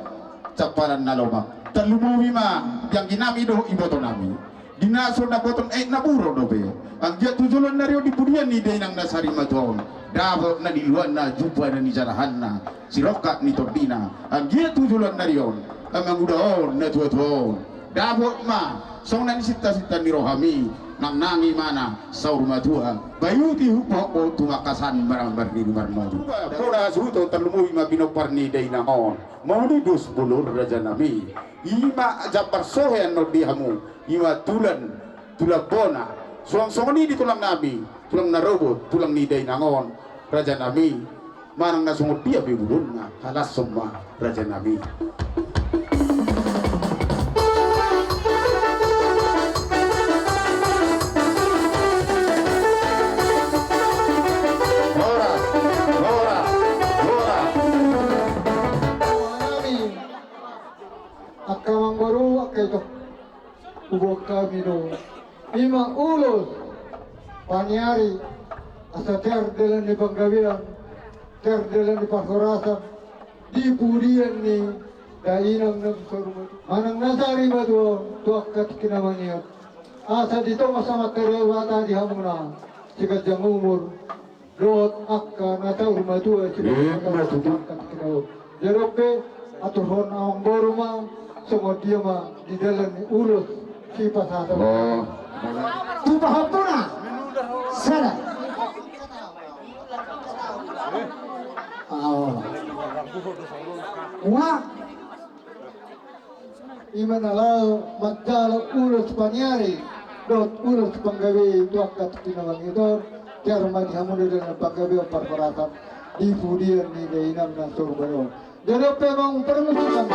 camparan na lomak. Tarlumobi ma di angginami dohot ibotonami. Di na so dapotan aek na buruk dope. Anggiat tu joloan ni ari on di pudian ni dainang na sarimatua on, dapot na niluanna, jumpa na nijarahanna, sirongkap ni tondina. Anggiat tu joloan ni ari on, amanguda on, natuatua on, dapot ma songon na nisintasinta ni rohami, nangnang imana saur matua, bayu tihupok on tumangkasan marambar ni lumarmatu. Bona suto tarlumobi ma pinompar ni dainang on, mauliate dos bolon rajanami. Ima jambar sohe annon di hamu, ima tulan, tulan bona. Suang songon i di tulangnami, tulang na robot, tulang ni dainang on, rajanami. Manang na songon dia pe bolonna, halashon ma rajanami. Horas, horas, horas. Angka amangboru, angka ito. Huboan hami do. Ima ulos paniari, asa tear dalan ni panggabean, tear dalan ni parhorasan, di pudian ni dainang na saur matua, manang na sarimatua on, tu angka tingki na mangihut. Asa ditongas Amanta Debata di hamuna siganjang umur, dohot angka na saur matua. Ima tutu. Jadi on pe, aturhon amangboru ma, songon dia ma di dalan ni ulos sipasahat. Oh. Tu pahompuna. Sada. Oh. Wah. Ima na laho manjalo ulos paniari dohot ulos panggabean tu angka tingki na mangihut on, tear ma di hamuna dalan panggabean parhorasan di pudian ni dainang na saur matua on. Jadi on pe amang parmusik,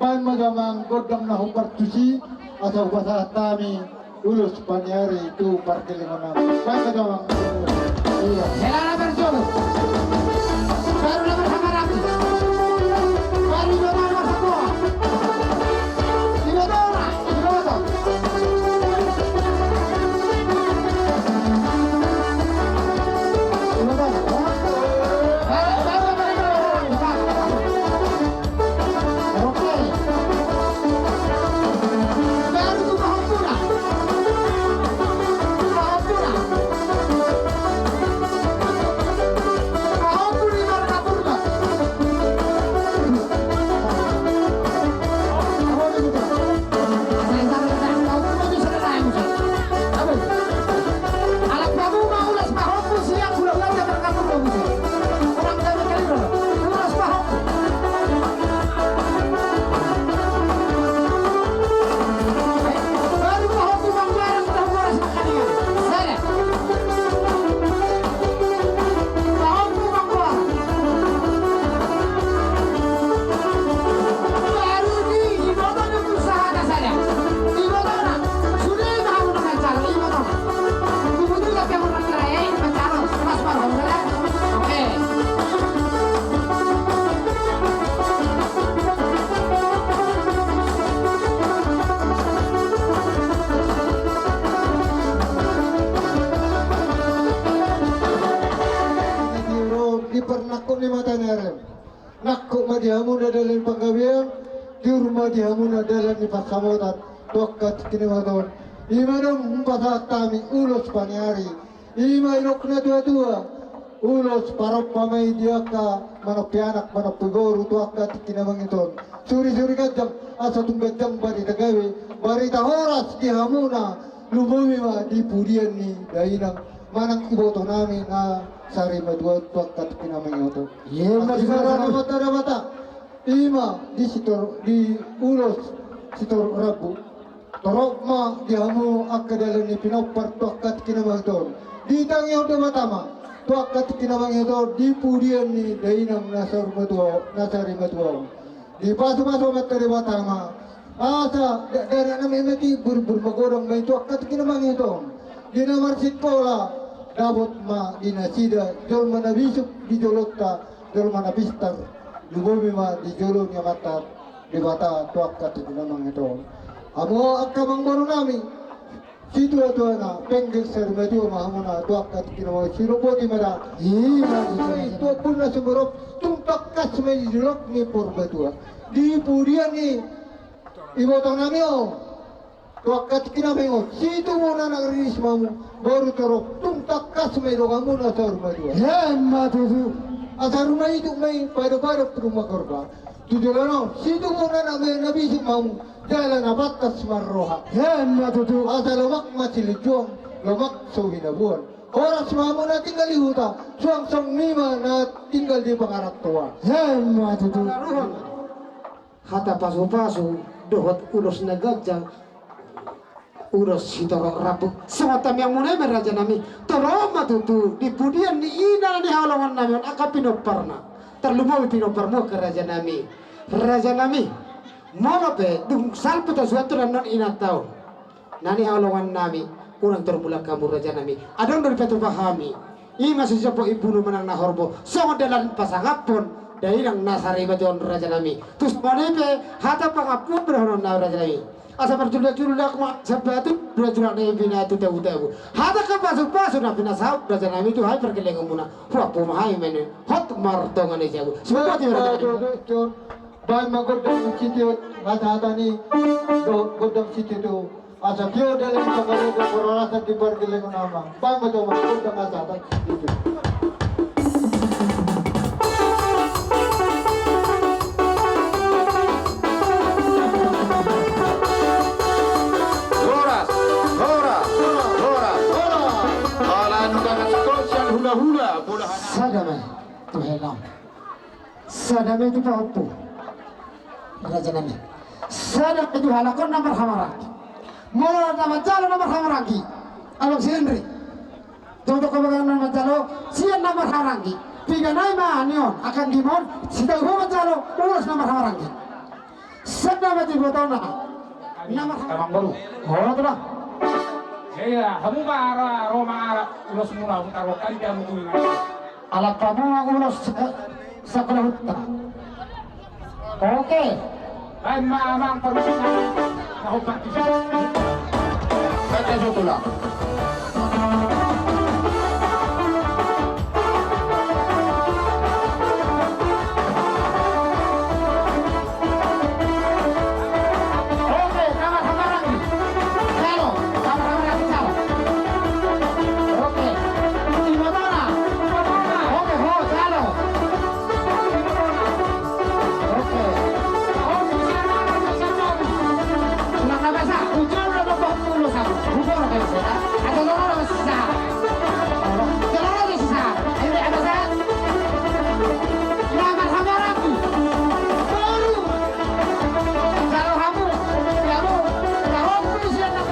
baen ma jo amang gondang na hombar tusi, asa hupasahat hami ulos paniari tu pargellengon nami. Baen ma jo amang. Iya. Hela na berjolo. Baru na berhamarati. Baru na berhamarati. Iboto na, iboto. Iboto na. Baru, baru, baru, baru. Di parnangkok ni mata ni arem. Nangkok ma di hamuna dalan panggabean, tiur ma di hamuna dalan ni pansamotan tu angka tingki na mangihut on. Ima naung hupasahat hami ulos paniari. Ima didok natuatua, ulos parompa ma i di angka manompi anak, manompi boru tu angka tingki na mangihut on. Surisuri ganjang, asa tung ganjang barita gabe, barita horas di hamuna, lumobi ma di pudian ni dainang manang ibotonami na sarimatua tu angka tingki na mangihut on. Ima. Asa di saramuta dapata. Ima di sitor, di ulos sitorop rambu. Torop ma di hamu angka dalan ni pinompar tu angka tingki na mangihut on. Ditangihon Debata ma tu angka tingki na mangihut on di pudian ni dainang na saur matua, na sarimatua on. Dipasupasu Amanta Debata ma. Asa dakdanak na meme i, burbur magodang ma i tu angka tingki na mangihut on. Di na marsikola, dapot ma di nasida jolma na bisuk di jolonta, jolma na pistar, lumobi ma di jolo ni Amanta Debata tu angka tingki na mangihut on. Hamu angka amangborunami, Situa-tuana, penggeng sarimatua ma hamuna, tu angka tingki na maol, siroboti ma da. Ima tutu. Tuak pun na sumurop, tung tangkas ma i di dolok ni Purbatua. Di pudian ni ibotonami on, tu angka tingki na maol, situbu na anak riris ma hamu, boru torop, tung tangkas ma i donganmuna saur matua. Ima tutu. Asa ruma ituk ma i, padop-padop ruma gorba. Tu joloan on, situbu na anak na bisuk ma hamu, jala na pantas marroha. Ima tutu. Asa lomak ma silinjuang, lomak so binaboan. Horas ma hamu na tinggal di huta, suang songon i ma na tinggal di pangarantoan. Ima tutu. Hata pasu-pasu dohot ulos na ganjang, ulos sitorop rambu. Songon tamiangmuna i ma rajanami, torop ma tutu di pudian ni ina ni haholongannami on angka pinomparna. Tarlumobi pinomparmuna rajanami. Rajanami, molo pe dung salpu tasuanhon annon inanta on, na nihaholongannami, unang tor mulak hamu rajanami. Adong do dipatupa hami. Ima sisomba imbulu manang na horbo, songon dalan pasangaphon dainang na sarimatua on rajanami. Tu songon i pe hata pangampuon dohononnami rajanami. Asa marjulak-julak ma sambatu, julak-julak na i pinatu tabu-tabu. Hata angka pasu-pasu na pinasahat rajanami tu hami pargellengonmuna. Huampu ma hami ma i, hot martonga ni jabu. Sipoti rajanami. Baen ma gondang sitio, hata-hata ni do gondang sitio tu. Asa tio dalan panggabean, parhorasan di pargellengon nama. Baen ma tu gondang hata-hata ni sitio. Horas, horas, horas. Ala nunga na spesial hula-hula, bola hana. Sada ma i tu hela. Sada ma i tu pahompu. Rajanami. Sada ma i tu halak on na marhahamaranggi. Molo na manjalo na marhahamaranggi, abang si Henry. Toto kabagan na manjalo sian na marhahamaranggi. Piga nai ma nion akan dimon, sitau ho manjalo ulos na marhahamaranggi. Sada ma i tu ibotona. Na marhahamaranggi. Amangboru. Ho, tu da. Iya, hamu ma ara, ro ma ara, ulosmuna, hamu taro, kan dia hamu tu. Alap hamu ulos, eh, sakola hutta. Oke. Baen ma amang parmusik na hombar tu. Baca jo tulang. Oke, na marhahamaranggi. Jalo, na marhahamaranggi, jalo. Oke. Ibotona. Oke, ho, jalo. Oke. Tulang na basa, ujung na basa, ulos aku. Ujung na basa. Ada loro na basa. Ada loro na basa. Ayo, ada basa. Selamat hamaranggi. Baru. Kalau hamu, kamu, kalau hamu siap nak.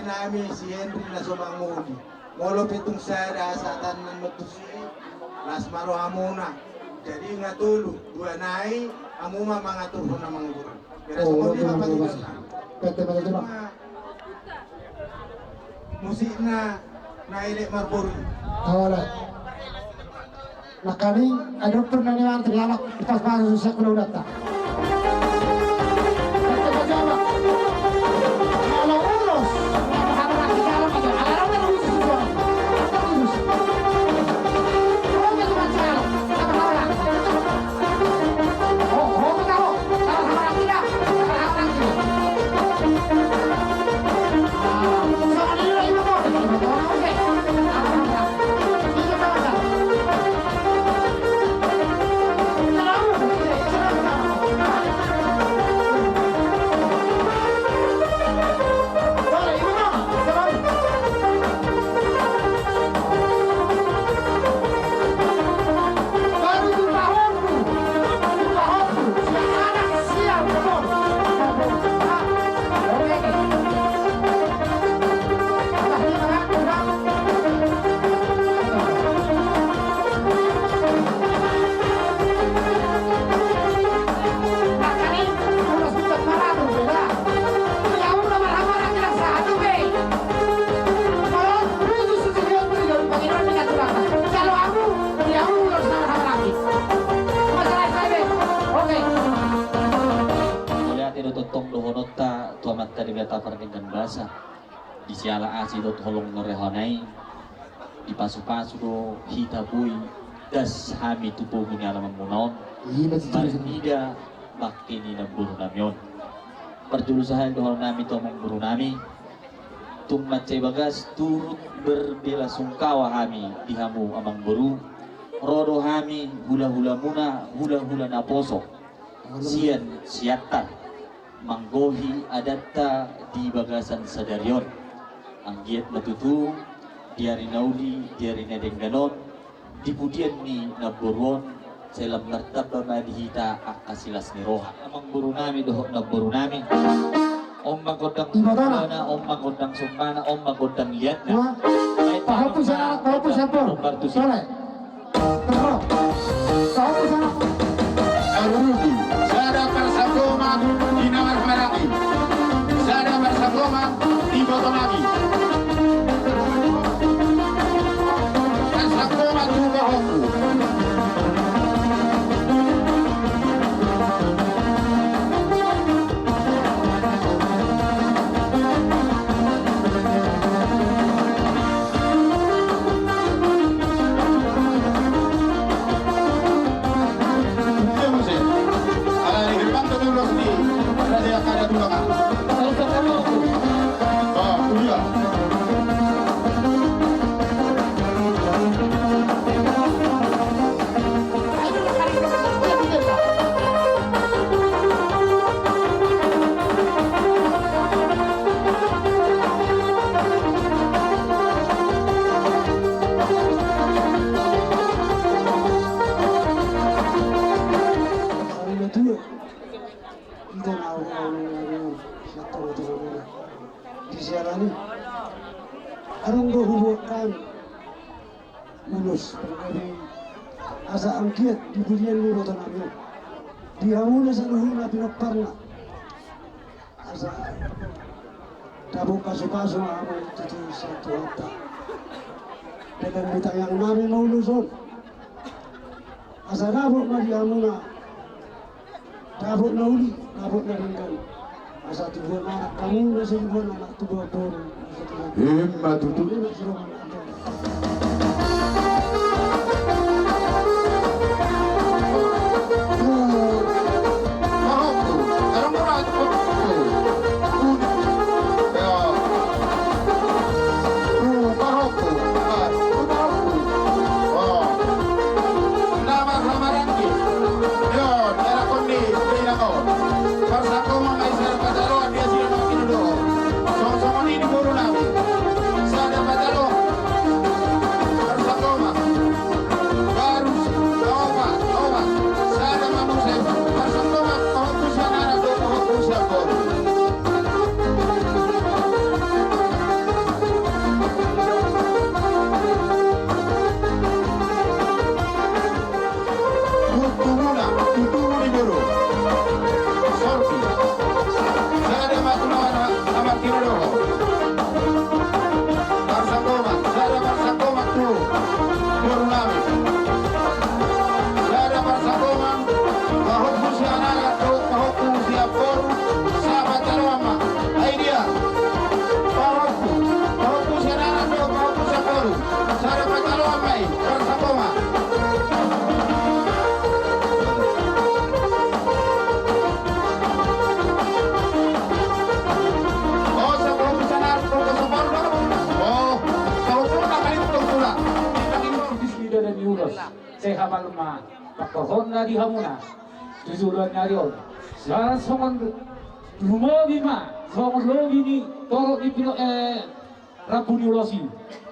Nami si Henry na so mangoli. Molo pe tung sada satan na mantusi, las ma rohamuna. Jadi nga tolu, dua nai, hamu ma mangaturhon na mangolu. Beda. Oh, sama dia apa betul, juga? Betul, betul, betul. Sama musikna na elek marboru. Awalnya. Nangkaning, adong pernah ni mantri anak, pas masuk sekolah udah tak. tu Amanta Debata pardenggan basa. Di siala asi dohot holong ni rohana i, dipasupasu do hita boi das hami tu pogu ni alamanmuna on. Marnida bangke ni namboru nami on. Parjolo sahali dohonon nami tu amangboru nami, tung mansai bagas turut berbelasungkawa hami di hamu amangboru. Ro do hami hulahulamuna, hulahula naposo sian Siantar manggohi adatta di bagasan sadari on. Anggiat ma tutu di ari na uli, di ari na denggan on, di pudian ni namboru on, sai lam martamba ma di hita angka silas ni roha. Amangboru nami dohot namboru nami, on ma gondang sombana, on ma gondang sombana, on ma gondang liatna. Pahompu sian anak, pahompu sian boru. Nomor tujuh. Sada parsanggoman di na marhahamaranggi, sada parsanggoman di boto nami. Parsanggoman tu pahompu. Di siala ni i, adong do huboan hami ulos panggabean, asa anggiat di pudian ni boto nami on, di hamuna saluhutna pinomparna, asa dapot pasupasu ma hamu tutu sian Tuhanta. Denggan ni tangiang nami ma ulos on, asa dapot ma di hamuna dapot na uli, dapot na denggan. Asa tubuan anak hamu, na sai tubuan anak, tubuan boru. Ima tutu. Parsanggoman ma i sada pataloan di asi na mangkin dohot. Songon i di boru nami. Sada pataloan. Parsanggoman. Baru. Opat. Opat. Sada ma muse. Parsanggoman. Pahompu sian anak dohot pahompu sian boru. Tutu muna, tutu muna di boru. Sorpi. Sada ma tu na mangkin dohot. Parsanggoman, sada parsanggoman tu boru nami. Sada parsanggoman, pahompu sian anak dohot pahompu sian boru, sada pataloan ma. Ai dia. Pahompu, pahompu sian anak dohot pahompu sian boru. Sada pataloan ma i, parsanggoman. O, sada pahompu sian anak dohot pahompu sian boru. O, pahompu na kali tong tula. Di sini ada di ulos. Sai hapal ma pangkorhonna di hamuna tu joloan ni ari on. Jala songon lumobi ma, songon lobi ni torop ni pino, eh, rambu ni ulos i,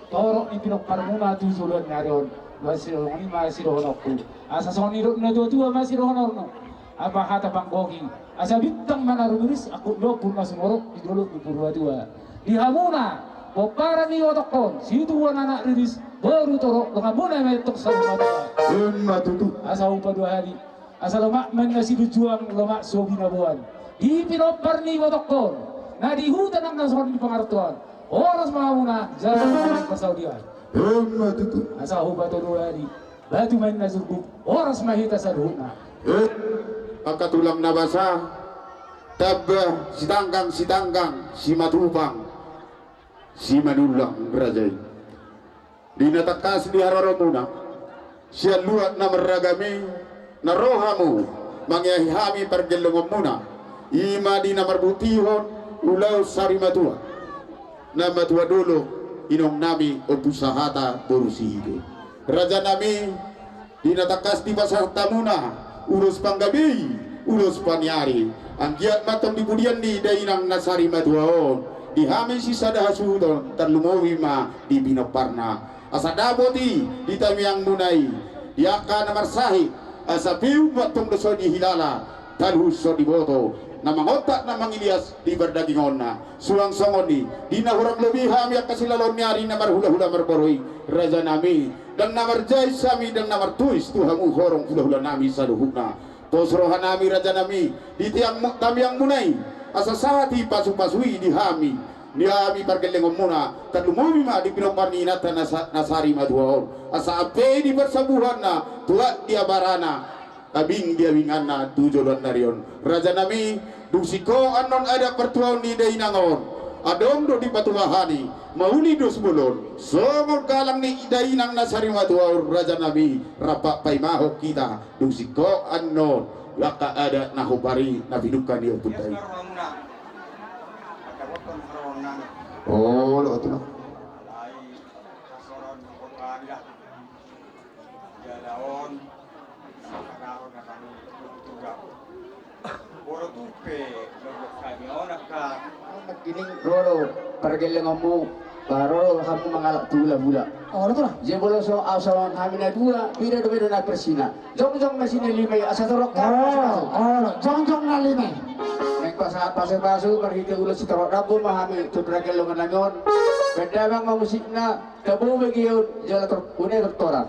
torop ni pinomparmuna tu joloan ni ari on. Ba songon i ma sidohononku. Asa songon nidok ni natuatua ma sidohononku. Apa hata panggohi. Asa bintang ma na rumiris, angkup ni ombun na sumorop di dolok ni Purbatua. Di hamuna pomparan ni ibotokkon, situbuan anak riris, boru torop, donganmuna ma i tong saur matua. Ima tutu. Asa hupaduahon hami. Asa lomak ma na silinjuang, lomak so binaboan. Di pinompar ni ibotokkon, na di huta nang na songon di pangarantoan. Horas ma hamuna, jala parsaulian. Ima tutu. Asa hupatuduhon hami. Batu ma inna surguk, horas ma hita saluhutna. Eh, angka tulang na basa, Tamba sitanggang, sitanggang, Simatupang, Simanullang raja i. Di na tangkas di haroronmuna, sian luat na marragam i, na ro hamu mangiahi hami pargellongonmuna, i ma di na marbutihon ulaon sarimatua, na matua dolok, inongnami Ompu Sahata boru Sihite. Rajanami, di na tangkas dipasahat hamuna ulos panggabei, ulos paniari. Anggiat ma tong di pudian ni dainang na sarimatua on, di hami sisada hasuhuton, tarlumobi ma di pinomparna. Asa dapot i di tangiangmuna i, di angka na marsahit, asa pehum ma tong do so dihilala, taluhon so diboto, na mangontak na mangilias di pardagingonna. Suang songon i, di na hurang lobi hami angka silaloon ni ari na marhulahula marboru i, rajanami, ndang na marjais hami, ndang na martuis tu hamu horong hulahulanami saluhutna. Pos rohanami rajanami, di tiang mu-, tangiangmuna i, asa sahat i pasupasui di hami, di hami pargellongonmuna, tarlumobi ma di pinompar ni inanta na sa-, na sarimatua on. Asa ampe i di parsabuhanna, tuat di abarana, abing di abinganna tu joloan ni ari on. Rajanami, dung singkop annon adat partuaon ni dainang on, adong do dipatuahani, mauli dos bolon, songon galang ni dainang na sarimatua on rajanami, rap paimahon hita, dung singkop annon, angka adat na hombar i na pinungka ni ompunta i. Olo, tu na. Jala on, sakarahon na kami tuga. Boro tupe, lobok kami on angka. Nangkining ro do pargellongonmu, ba ro do hamu mangalap tu hulahula. Olo tu na. Jala molo so, au songon hami na dua, beda do, beda na persina. Jongjong ma si na lima i, asa torop. Olo, olo, jongjong na lima i. Naeng pasahat pasupasu, marhite ulos sitorop rambu ma hami tu pargellongan nami on. Baen damang ma musikna. Tabo bagi on, jala tor-, une tortoran.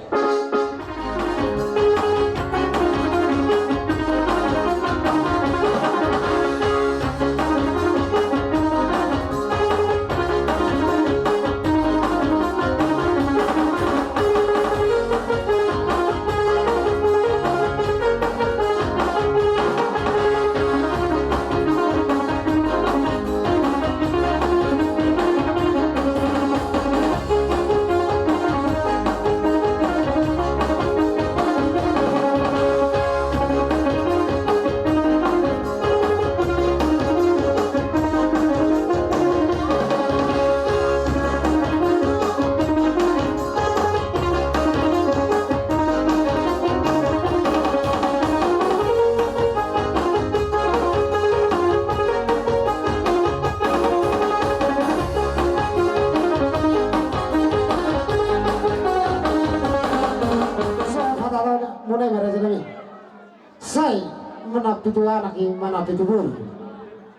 Sai manang pitu anak i, manang pitu boru.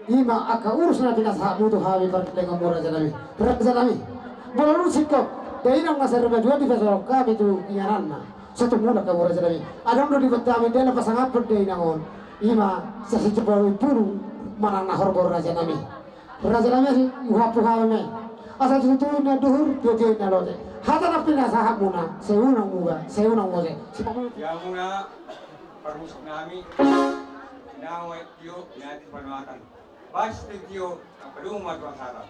I ma angka ulos na pinasahatmu tu hami pargellongonmu rajanami. Rajanami, molo dung singkop dainang na sarimatua dipasahat hami tu ingananna, sai tumulak hamu rajanami. Adong do diboto hami dalan pasangaphon dainang on. I ma sasintopul pulu manang na horbo rajanami. Rajanami, huampu hami ma i. Asa tutu na duhur, tutu na lote. Hata na pinasahatmuna, sai unang muba, sai unang mose. Ia muna. Parmusik nami, nawe tio, nawe panuatan. Pas tu tio, apa dong ma tuan sata.